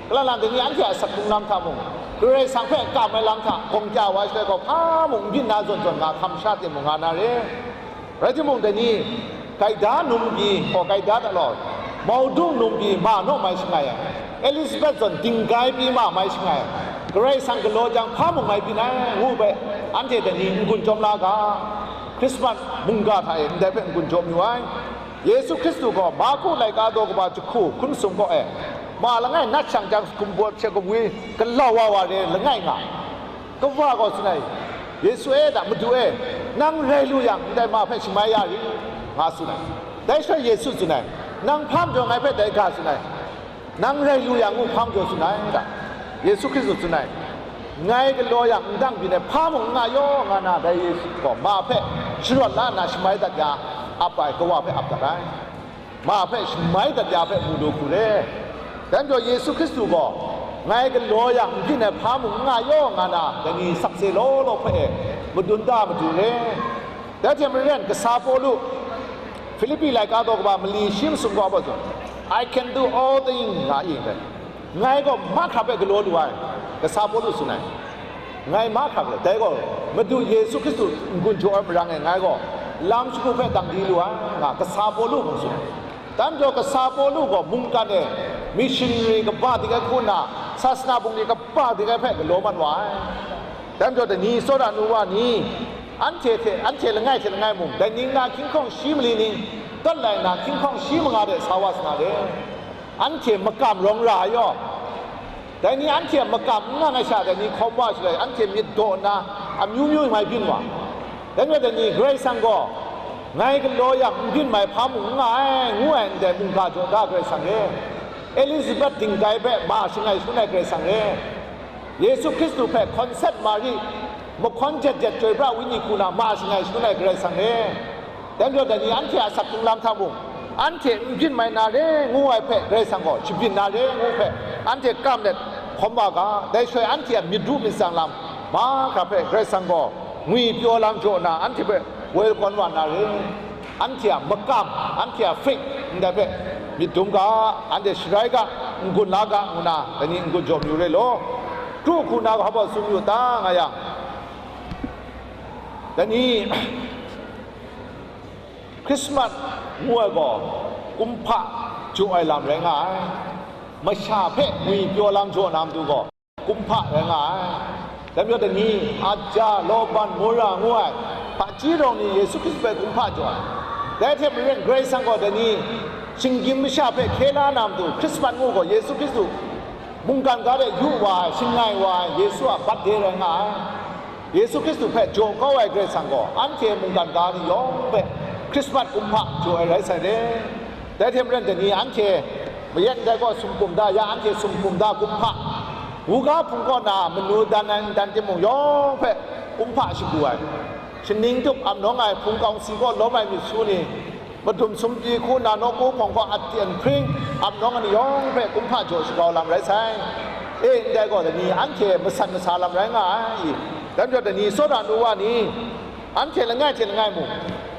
kalang lang dai ni anhte a asak hkrung lam hta mung, Karai Kasang hpe kam ai lam hta gawng kya wa ai shaloi gaw, hpa mung n byin na zawn zawn nga hkam sha timung nga na re. Rai timung, dai ni, gaida num pyi, gaw, gaida ta law, maudung num pyi ma naw mai shangai ai, Elizabeth zawn dinggai pyi ma mai shangai ai, Karai Kasang galaw jang hpa mung mai byin ai, ngu bai, anhte dai ni n-gun jawm la ga, Hkrisman mungga hta e ndai hpe n-gun jawm yu ai. Yesu Hkristu gaw Marku laika daw kaba jahku hkun sum kaw e, ma langai nat shang jang, kumbaw hte kawi galau wa wa re langai nga. Kawa gaw tsun ai, "Yesu e da, Madu e, nang rai lu yang, ndai ma hpe shamai ya rit," nga tsun ai. Dai shaloi Yesu tsun ai, "Nang hpa majaw ngai hpe dai ga tsun ai, nang rai lu yang ngu hpa majaw tsun ai," da. Yesu Hkristu tsun ai, "Ngai galaw yang n dang byin ai hpa mung n nga yaw," nga na, dai Yesu gaw ma hpe sharawt la nna shamai dat ya ap ai kawa hpe ap dat ai. Ma hpe shamai dat ya hpe mu lu hku re. Dan jaw Yesu Hkristu gaw, "Ngai galaw yang n byin ai hpa mung n nga yaw," nga na, dai ni sakse law law hpe e madun da madu re. Dai hte maren kasa Pawlu, Hpilipi laika daw kaba mali shi masum gaw a baw tsun, "I can do all things," nga i ndai. Ngai gaw mahkra hpe galaw lu ai, kasa Pawlu tsun ai. Ngai mahkra hpe, dai gaw Madu Yesu Hkristu n-gun jaw ai marang e ngai gaw lam shagu hpe dang di lu ai, nga kasa Pawlu mung tsun ai. Dan jaw kasa Pawlu gaw mungkan e missionary kaba dik ai hku nna, sasana bungli kaba dik ai hpe galaw mat wa ai. Dan jaw dai ni, tsawra nu wa ni, anhte hte, anhte langai hte langai mung, dai ning na hkying hkawng shi mali ning, tawt lai nna hkying hkawng shi manga de sa wa sa na re. Anhte makam rawng ra ai yaw, dai ni anhte a makam n nga ai sha, dai ni hkawm wa shaloi, anhte myit daw nna amyu myu mai byin wa. Dai majaw dai ni, Karai Kasang gaw, "Ngai galaw yang n byin mai hpa mung n nga ai," ngu ai ndai mungga jaw da Karai Kasang re. Elizabeth dinggai hpe ma shangai shangun ai Karai Kasang re. Yesu Hkristu hpe hkawn sat Mari, mahkawn jet jet chyoi pra wenyi hku na ma shangai shangun ai Karai Kasang re. Dai majaw dai ni anhte a asak hkrung lam hta mung, anhte n byin mai na re ngu ai hpe Karai Kasang gaw shabyin na re ngu hpe, anhte kam let hkawm wa ga, dai shaloi anhte a myit ru myit tsang lam mahkra hpe Karai Kasang gaw ngwi pyaw lam jaw nna anhte hpe woi lakawn wa na re. Anhte a makam, anhte a faith ndai hpe myit dum ga, anhte sharai ga, n-gun la ga, ngu na, dai ni n-gun jaw mayu re law. Kru hku na ga hpa tsun yu ta nga yang, dai ni Christmas ngu ai gaw, kumhpa jaw ai lam rai nga ai. Masha hpe ngwi pyaw lam jaw na matu gaw, kumhpa rai nga ai. Dai majaw, dai ni, aja, lawban, mura ngu ai hpaji rawng ni Yesu Hkristu hpe kumhpa jaw ai. Dai hte maren, Karai Kasang gaw dai ni, shinggyim masha hpe hkye la na matu, Christmas ngu gaw Yesu Hkristu mungkan ga de yu wa ai, shangai wa ai, Yesu a birthday rai nga ai. Yesu Hkristu hpe jaw kau ai Karai Kasang gaw, anhte mungkan ga ni yawng hpe Christmas kumhpa jaw ai rai sai re. Dai hte maren, dai ni anhte mayat ndai gaw sumhkum da, ya anhte sumhkum da kumhpa, buga hpung kaw na manu dan ai ndan timung yawng hpe kumhpa shagu ai, shaning tup amnawng ai hpung kawng si kaw lawm ai myit su ni, madum sumpyi hku na nawku hpawng kaw a tyen hpring amnawng ai ni yawng hpe kumhpa jaw shagau lam rai sai. E, ndai gaw, dai ni anhte masat masa lam rai nga ai. Dai majaw, dai ni tsawra nu wa ni, anhte langai hte langai mung,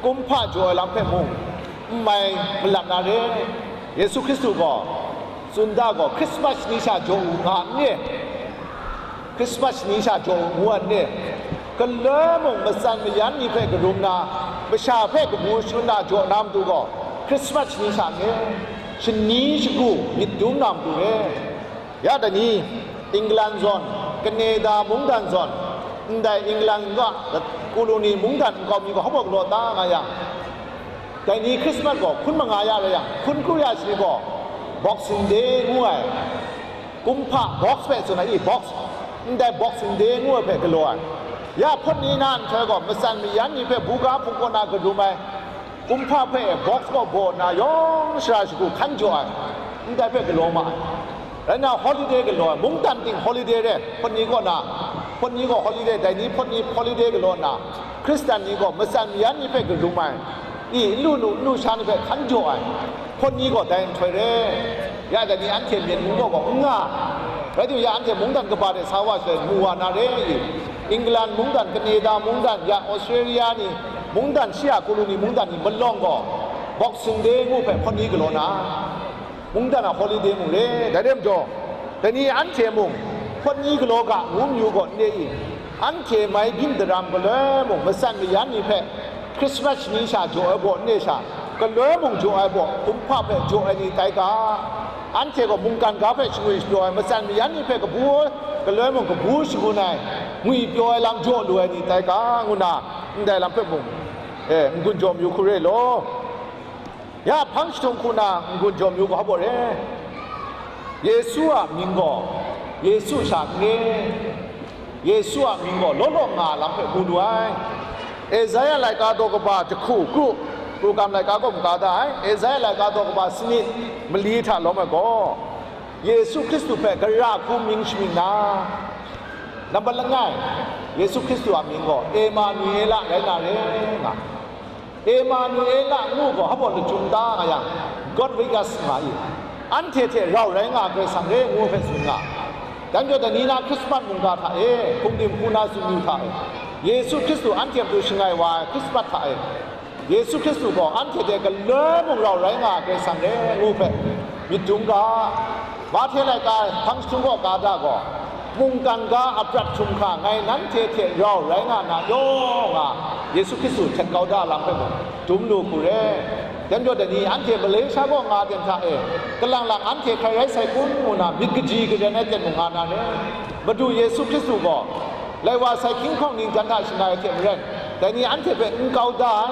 kumhpa jaw ai lam hpe mung, n mai malat na re. Yesu Hkristu gaw, tsun da gaw, Christmas shani sha jaw u nga n re? Christmas shani sha jaw u ngu ai n re? Galoi mung matsan mayan ni hpe karum na, masha hpe kabu shangun na jaw na matu gaw, Christmas shani sha n re? Shani shagu myit dum na matu re. Ya dai ni, England zawn, Canada mungdan zawn, ndai England ga, koloni mungdan nkau mi gaw hpa galaw ta nga yang, dai ni Christmas gaw hkun manga ya rai yang, hkun kru ya shani gaw Boxing Day ngu ai, kumhpa box hpe tsun ai, i box, ndai Boxing Day ngu ai hpe galaw ai. Ya hpawt ni na nhtoi gaw, matsan mayan ni hpe buga hpung kaw na karum ai, kumhpa hpe box gaw baw nna yawng shara shagu hkan jaw ai, ndai hpe galaw ma ai. Rai nna, holiday galaw ai, mungdan ting holiday re, hpawt ni kaw na, hpawt ni gaw holiday, dai ni hpawt ni holiday galaw nna, Hkristan ni gaw matsan mayan ni hpe karum ai, i, n lu nu, n lu sha ni hpe hkan jaw ai, hpawt ni gaw dai nhtoi re. Ya dai ni anhte Myen mung kaw gaw n nga, rai timung, ya anhte mungdan kaba de sa wa shaloi mu wa na re i? England mungdan, Canada mungdan, ya Australia ni mungdan, shi a koloni mungdan ni malawng gaw, Boxing Day ngu hpe hpawt ni galaw na, mungdan a holiday mung re. Dai re majaw, dai ni anhte mung hpawt ni galaw ga ngu mayu gaw n re i? Anhte mai byin daram galoi mung, matsan mayan ni hpe Christmas shani sha jaw ai baw n re sha, galoi mung jaw ai baw, kumhpa hpe jaw ai ni tai ga. Anhte gaw mungkan ga hpe shangwi shapyaw ai, matsan mayan ni hpe kabu, galoi mung kabu shangun ai, ngwi pyaw ai lam jaw lu ai ni tai ga, ngu na, ndai lam hpe mung, e, n-gun jaw mayu hku re law. Ya hpang jahtum hku na n-gun jaw mayu ga hpa re. Yesu a mying gaw Yesu sha n re. Yesu a mying gaw law law nga lam hpe mu lu ai. Esaia laika daw kaba jahku kru, kru kam laika kaw maka da ai. Esaia laika daw kaba sanit mali hta lawm ai gaw, Yesu Hkristu hpe gara hku mying shamying na, nambat langai, Yesu Hkristu a mying gaw Emanuela rai na re, nga. Emanuela ngu gaw hpa lachyum ta nga yang, God with us nga i, anhte hte rau rai nga ai Karai Kasang re ngu hpe tsun nga. Dai majaw, dai ni na Hkrismat mungga hta e, hpungdim hku na tsun yu hta e, Yesu Hkristu anhte a matu shangai wa ai Hkrismat hta e, Yesu Hkristu gaw anhte hte galoi mung rau rai nga ai Karai Kasang re ngu hpe myit dum ga. Mahte laika hpang jahtum kaw ka da gaw, mungkan ga a prat htum hkra ngai nanhte hte rau rai nga na yaw nga, Yesu Hkristu htet kau da lam hpe mung dum lu hku re. Dai majaw, dai ni anhte Malaysia kaw nga ten hta e, kalang lang anhte hkrai rai sai kun ngu na myit kaji karen ai ten mung nga na re. Madu Yesu Hkristu gaw lai wa sai hkying hkawng ningjan hta shangai ai hte maren, dai ni anhte hpe n kau da ai,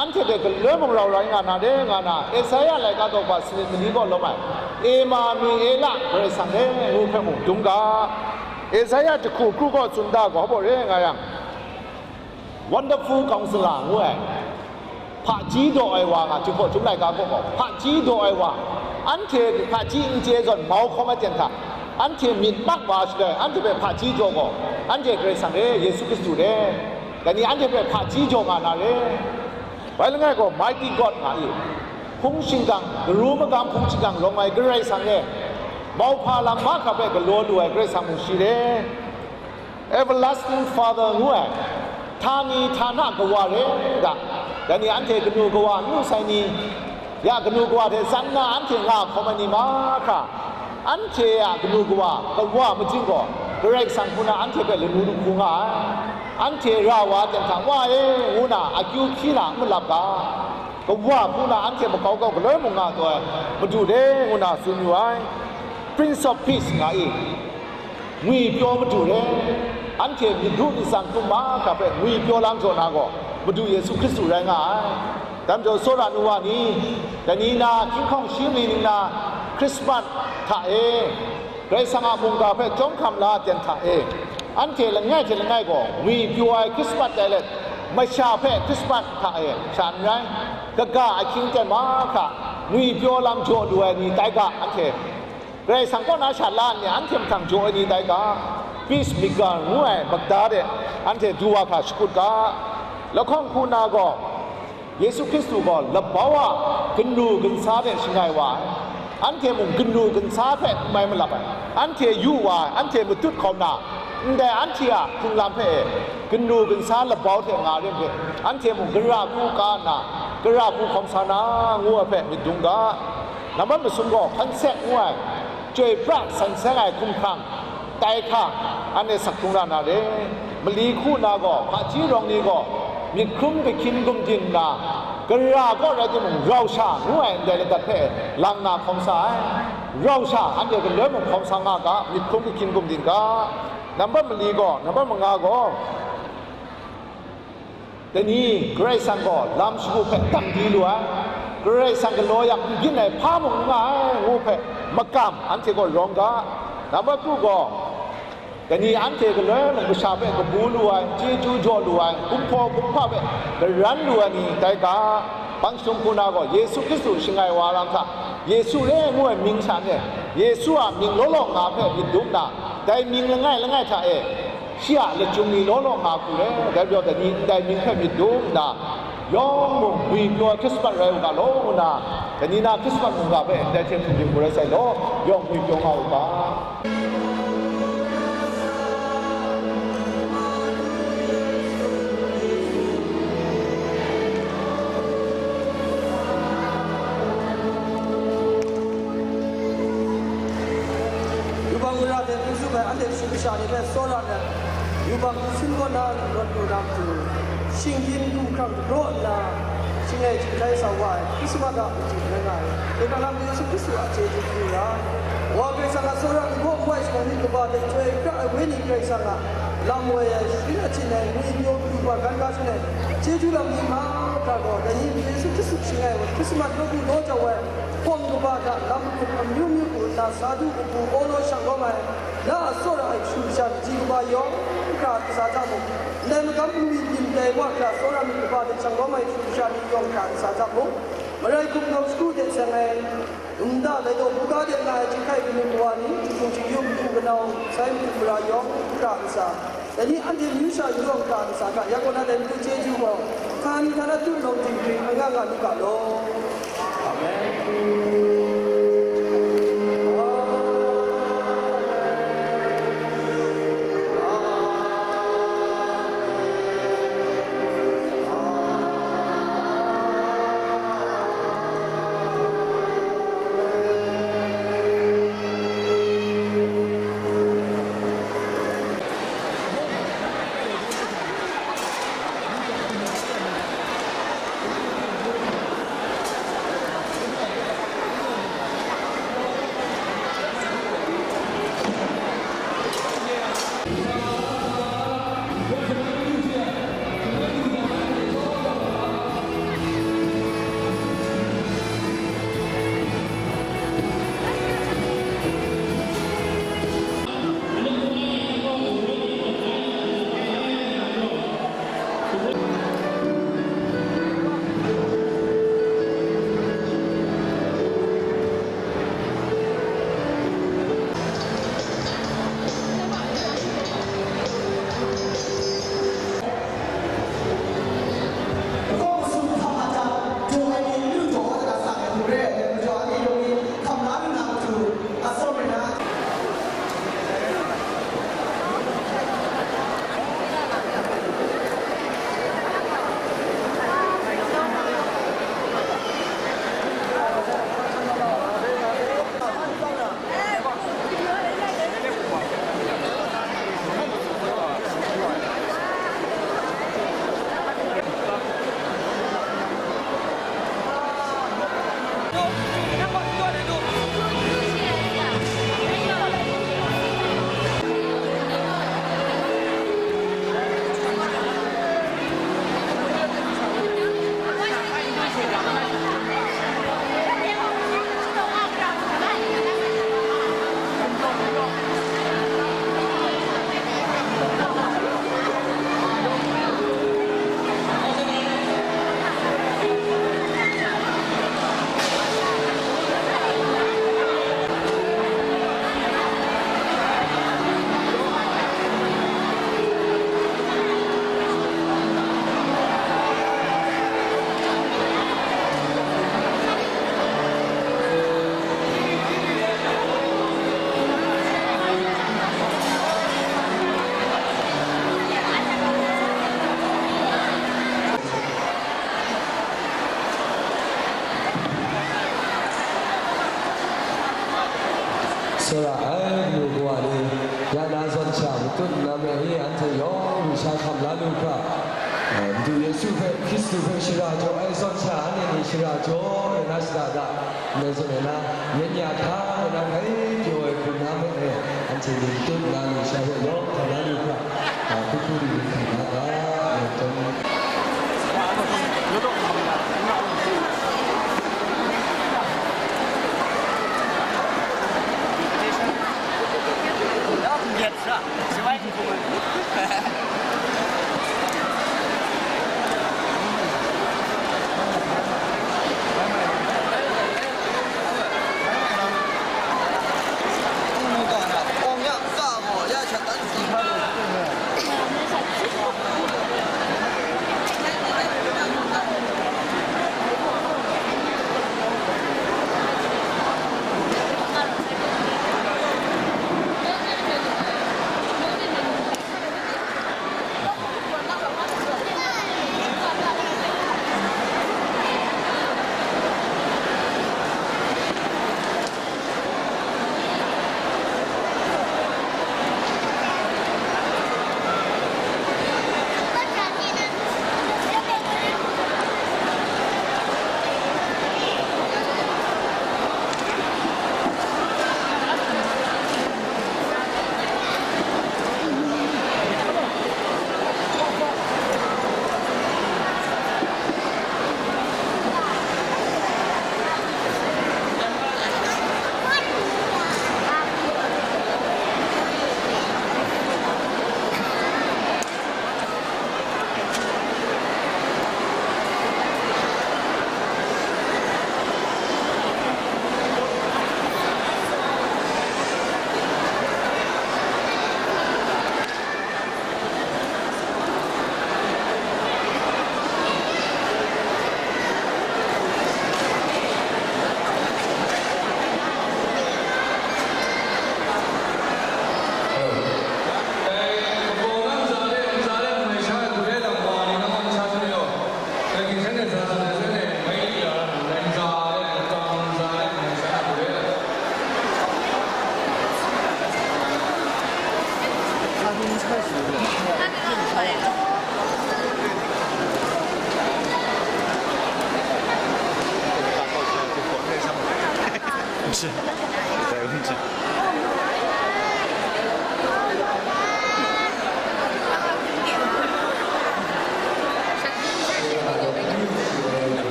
anhte hte galoi mung rau rai nga na re, nga na, Esaia laika daw kaba sanit mali kaw lawm ai, Emanuela Karai Kasang re ngu hpe mung dum ga. Esaia jahku kru kaw tsun da gaw hpa re nga yang, Wonderful Counselor ngu ai, hpaji daw ai wa nga, Jinghpaw Jum laika kaw gaw, hpaji daw ai wa, anhte hpaji n chye zawn mau hkawm ai ten hta, anhte myit mak wa shaloi, anhte hpe hpaji jaw gaw, anhte Karai Kasang re, Yesu Hkristu re, dai ni anhte hpe hpaji jaw nga na re. Bai langai gaw, Mighty God nga i, hpung shingkang, daru magam hpung shingkang rawng ai Karai Kasang re, Mauhpa lam mahkra hpe galaw lu ai Karai Kasang mung shi re. Everlasting Father ngu ai, htani htana Kawa re ga, dai ni anhte kanu kawa n lu sai ni, ya kanu kawa hte tsan nna anhte nga hkawm ai ni mahkra, anhte a kanu kawa, Kawa majing gaw Karai Kasang hku na anhte hpe lanu lahku nga ai. Anhte ra wa ai ten hta, Wa e, ngu na akyu hpyi na n malap ga, Kawa hku na anhte makau kau galoi mung nga taw ai Madu re, ngu na tsun yu ai. Prince of Peace nga i, ngwipyaw Madu re, anhte myit ru myit tsang hkrum mahkra hpe ngwipyaw lam jaw na gaw Madu Yesu Hkristu rai nga ai. Dai majaw, tsawra nu wa ni, dai ni na hkying hkawng shi mali ning na Hkrismat hta e, Karai Kasang a mungga hpe chyawm hkam la ten hta e, anhte langai hte langai gaw ngwipyaw ai Hkrismat tai let, masha hpe Hkrismat hta e sha n rai, kaga ahkying ten mahkra ngwipyaw lam jaw lu ai ni tai ga, anhte Karai Kasang kaw na sha la nni anhte mahtang jaw ai ni tai ga, Peacemaker ngu ai magda de anhte du wa hkra shakut ga, lahkawng hku na gaw, Yesu Hkristu gaw labau a kanu ginsa de shangai wa ai, anhte mung kanu ginsa hpe n mai malap ai, anhte yu wa ai, anhte matut hkawm na, ndai anhte a hkrunglam hpe e, kanu ginsa labau hte nga rim hpe, anhte mung gara hku ka nna, gara hku hkawm sa na, ngu ai hpe myit dung ga. Nambat masum gaw, hkan sek ngu ai, chyoi pra san seng ai hkumhkrang, tai hkra, anhte sak hkrung ra na re. Mali hku na gaw, hpaji rawng ni gaw, myit hkrum kahkyin gumdin nna, gara gaw rai timung, rau sha ngu ai ndai ladat hpe lang na hkawm sa ai. Rau sha, anhte galoi mung hkawm sa nga ga, myit hkrum kahkyin gumdin ga. Nambat mali gaw, nambat manga gaw, dai ni Karai Kasang gaw lam shagu hpe dang di lu ai, Karai Kasang galaw yang n byin ai hpa mung n nga ai, ngu hpe makam anhte gaw rawng ga. Nambat kru gaw, dai ni anhte galoi mung masha hpe kabu lu ai, chyeju jaw lu ai, kumhpaw kumhpa hpe garan lu ai ni tai ga. Bang shadum hku na gaw, Yesu Hkristu shangai wa lam hta, Yesu re ngu ai mying sha ne, Yesu a mying law law nga hpe myit dum nna, dai mying langai langai hta e, shi a lachyum ni law law nga hku re, dai majaw dai ni ndai mying hpe myit dum nna, yawng mung ngwipyaw ai Hkrismat rai u ga law, ngu nna, dai ni na Hkrismat mungga hpe ndai hte hpung dim hku rai sai law, yawng ngwipyaw nga u ga. Yubak mara hte n tsup ai anhte kashu kasha ni hpe tsawra let, yubak hpung sin kaw na rawt lu na matu, shinggyim hkumhkrang dagraw nna, shangai chyinghkai sa wa ai, Hkrismat a machyi rai nga ai, Hkristu Yesu Hkristu a chyeju hpyi ra ai. Wa Karai Kasang a tsawra n gaw n wai shangai myit kaba hte chyoi pra ai Wenyi Karai Kasang a lam woi ai, sharin achyin ai, ngwipyaw pru wa gan ga shangai, chyeju lam ni mahkra gaw, dai ni Yesu Hkristu shangai ai Hkrismat nawku law jau ai, hpawng kaba hta lam hkrup amyu myu pru nna sa du kabu awlaw shang lawm ai, la a tsawra ai kashu kasha machyi kaba yawng hkra ntsa hta mung, ndai magam nwi byin dai wa hkra tsawra myit kaba hte shang lawm ai kashu kasha ni yawng hkra ntsa hta mung, marai hkum nawng shagu de seng ai, nta lai daw buga de nga ai chyinghkai kanu kawa ni, jahku jahyu matu kanau sai matu mara yawng hkra ntsa, dai ni anhte amyu sha yawng hkra ntsa hta, ya kaw na dai matu chyeju gaw, htani htana tu nawng dinghpring anga nga lu ga law. Amen. Tsawra ai, Madu kawa ni, ya na zawn sha matut nna me i, anhte yawng lusha hkam la lu hkra, eh, Madu Yesu hpe, Hkristu hpe shara jaw ai zawn sha, anhte ni shara jaw ai na shada da, ndai zawn e na, yen ya hta e na, grai pyaw ai hpung na me e, anhte ni matut nna lusha hpe yawng hkam la lu hkra, ah, hku hku ri ri hkam la ga, eh, tawn. Sorry, camera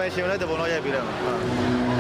ပိုင်ရှင်ကိုလည်း တစ်ပုံလောက် ရိုက်ပေးလိုက်ပါ။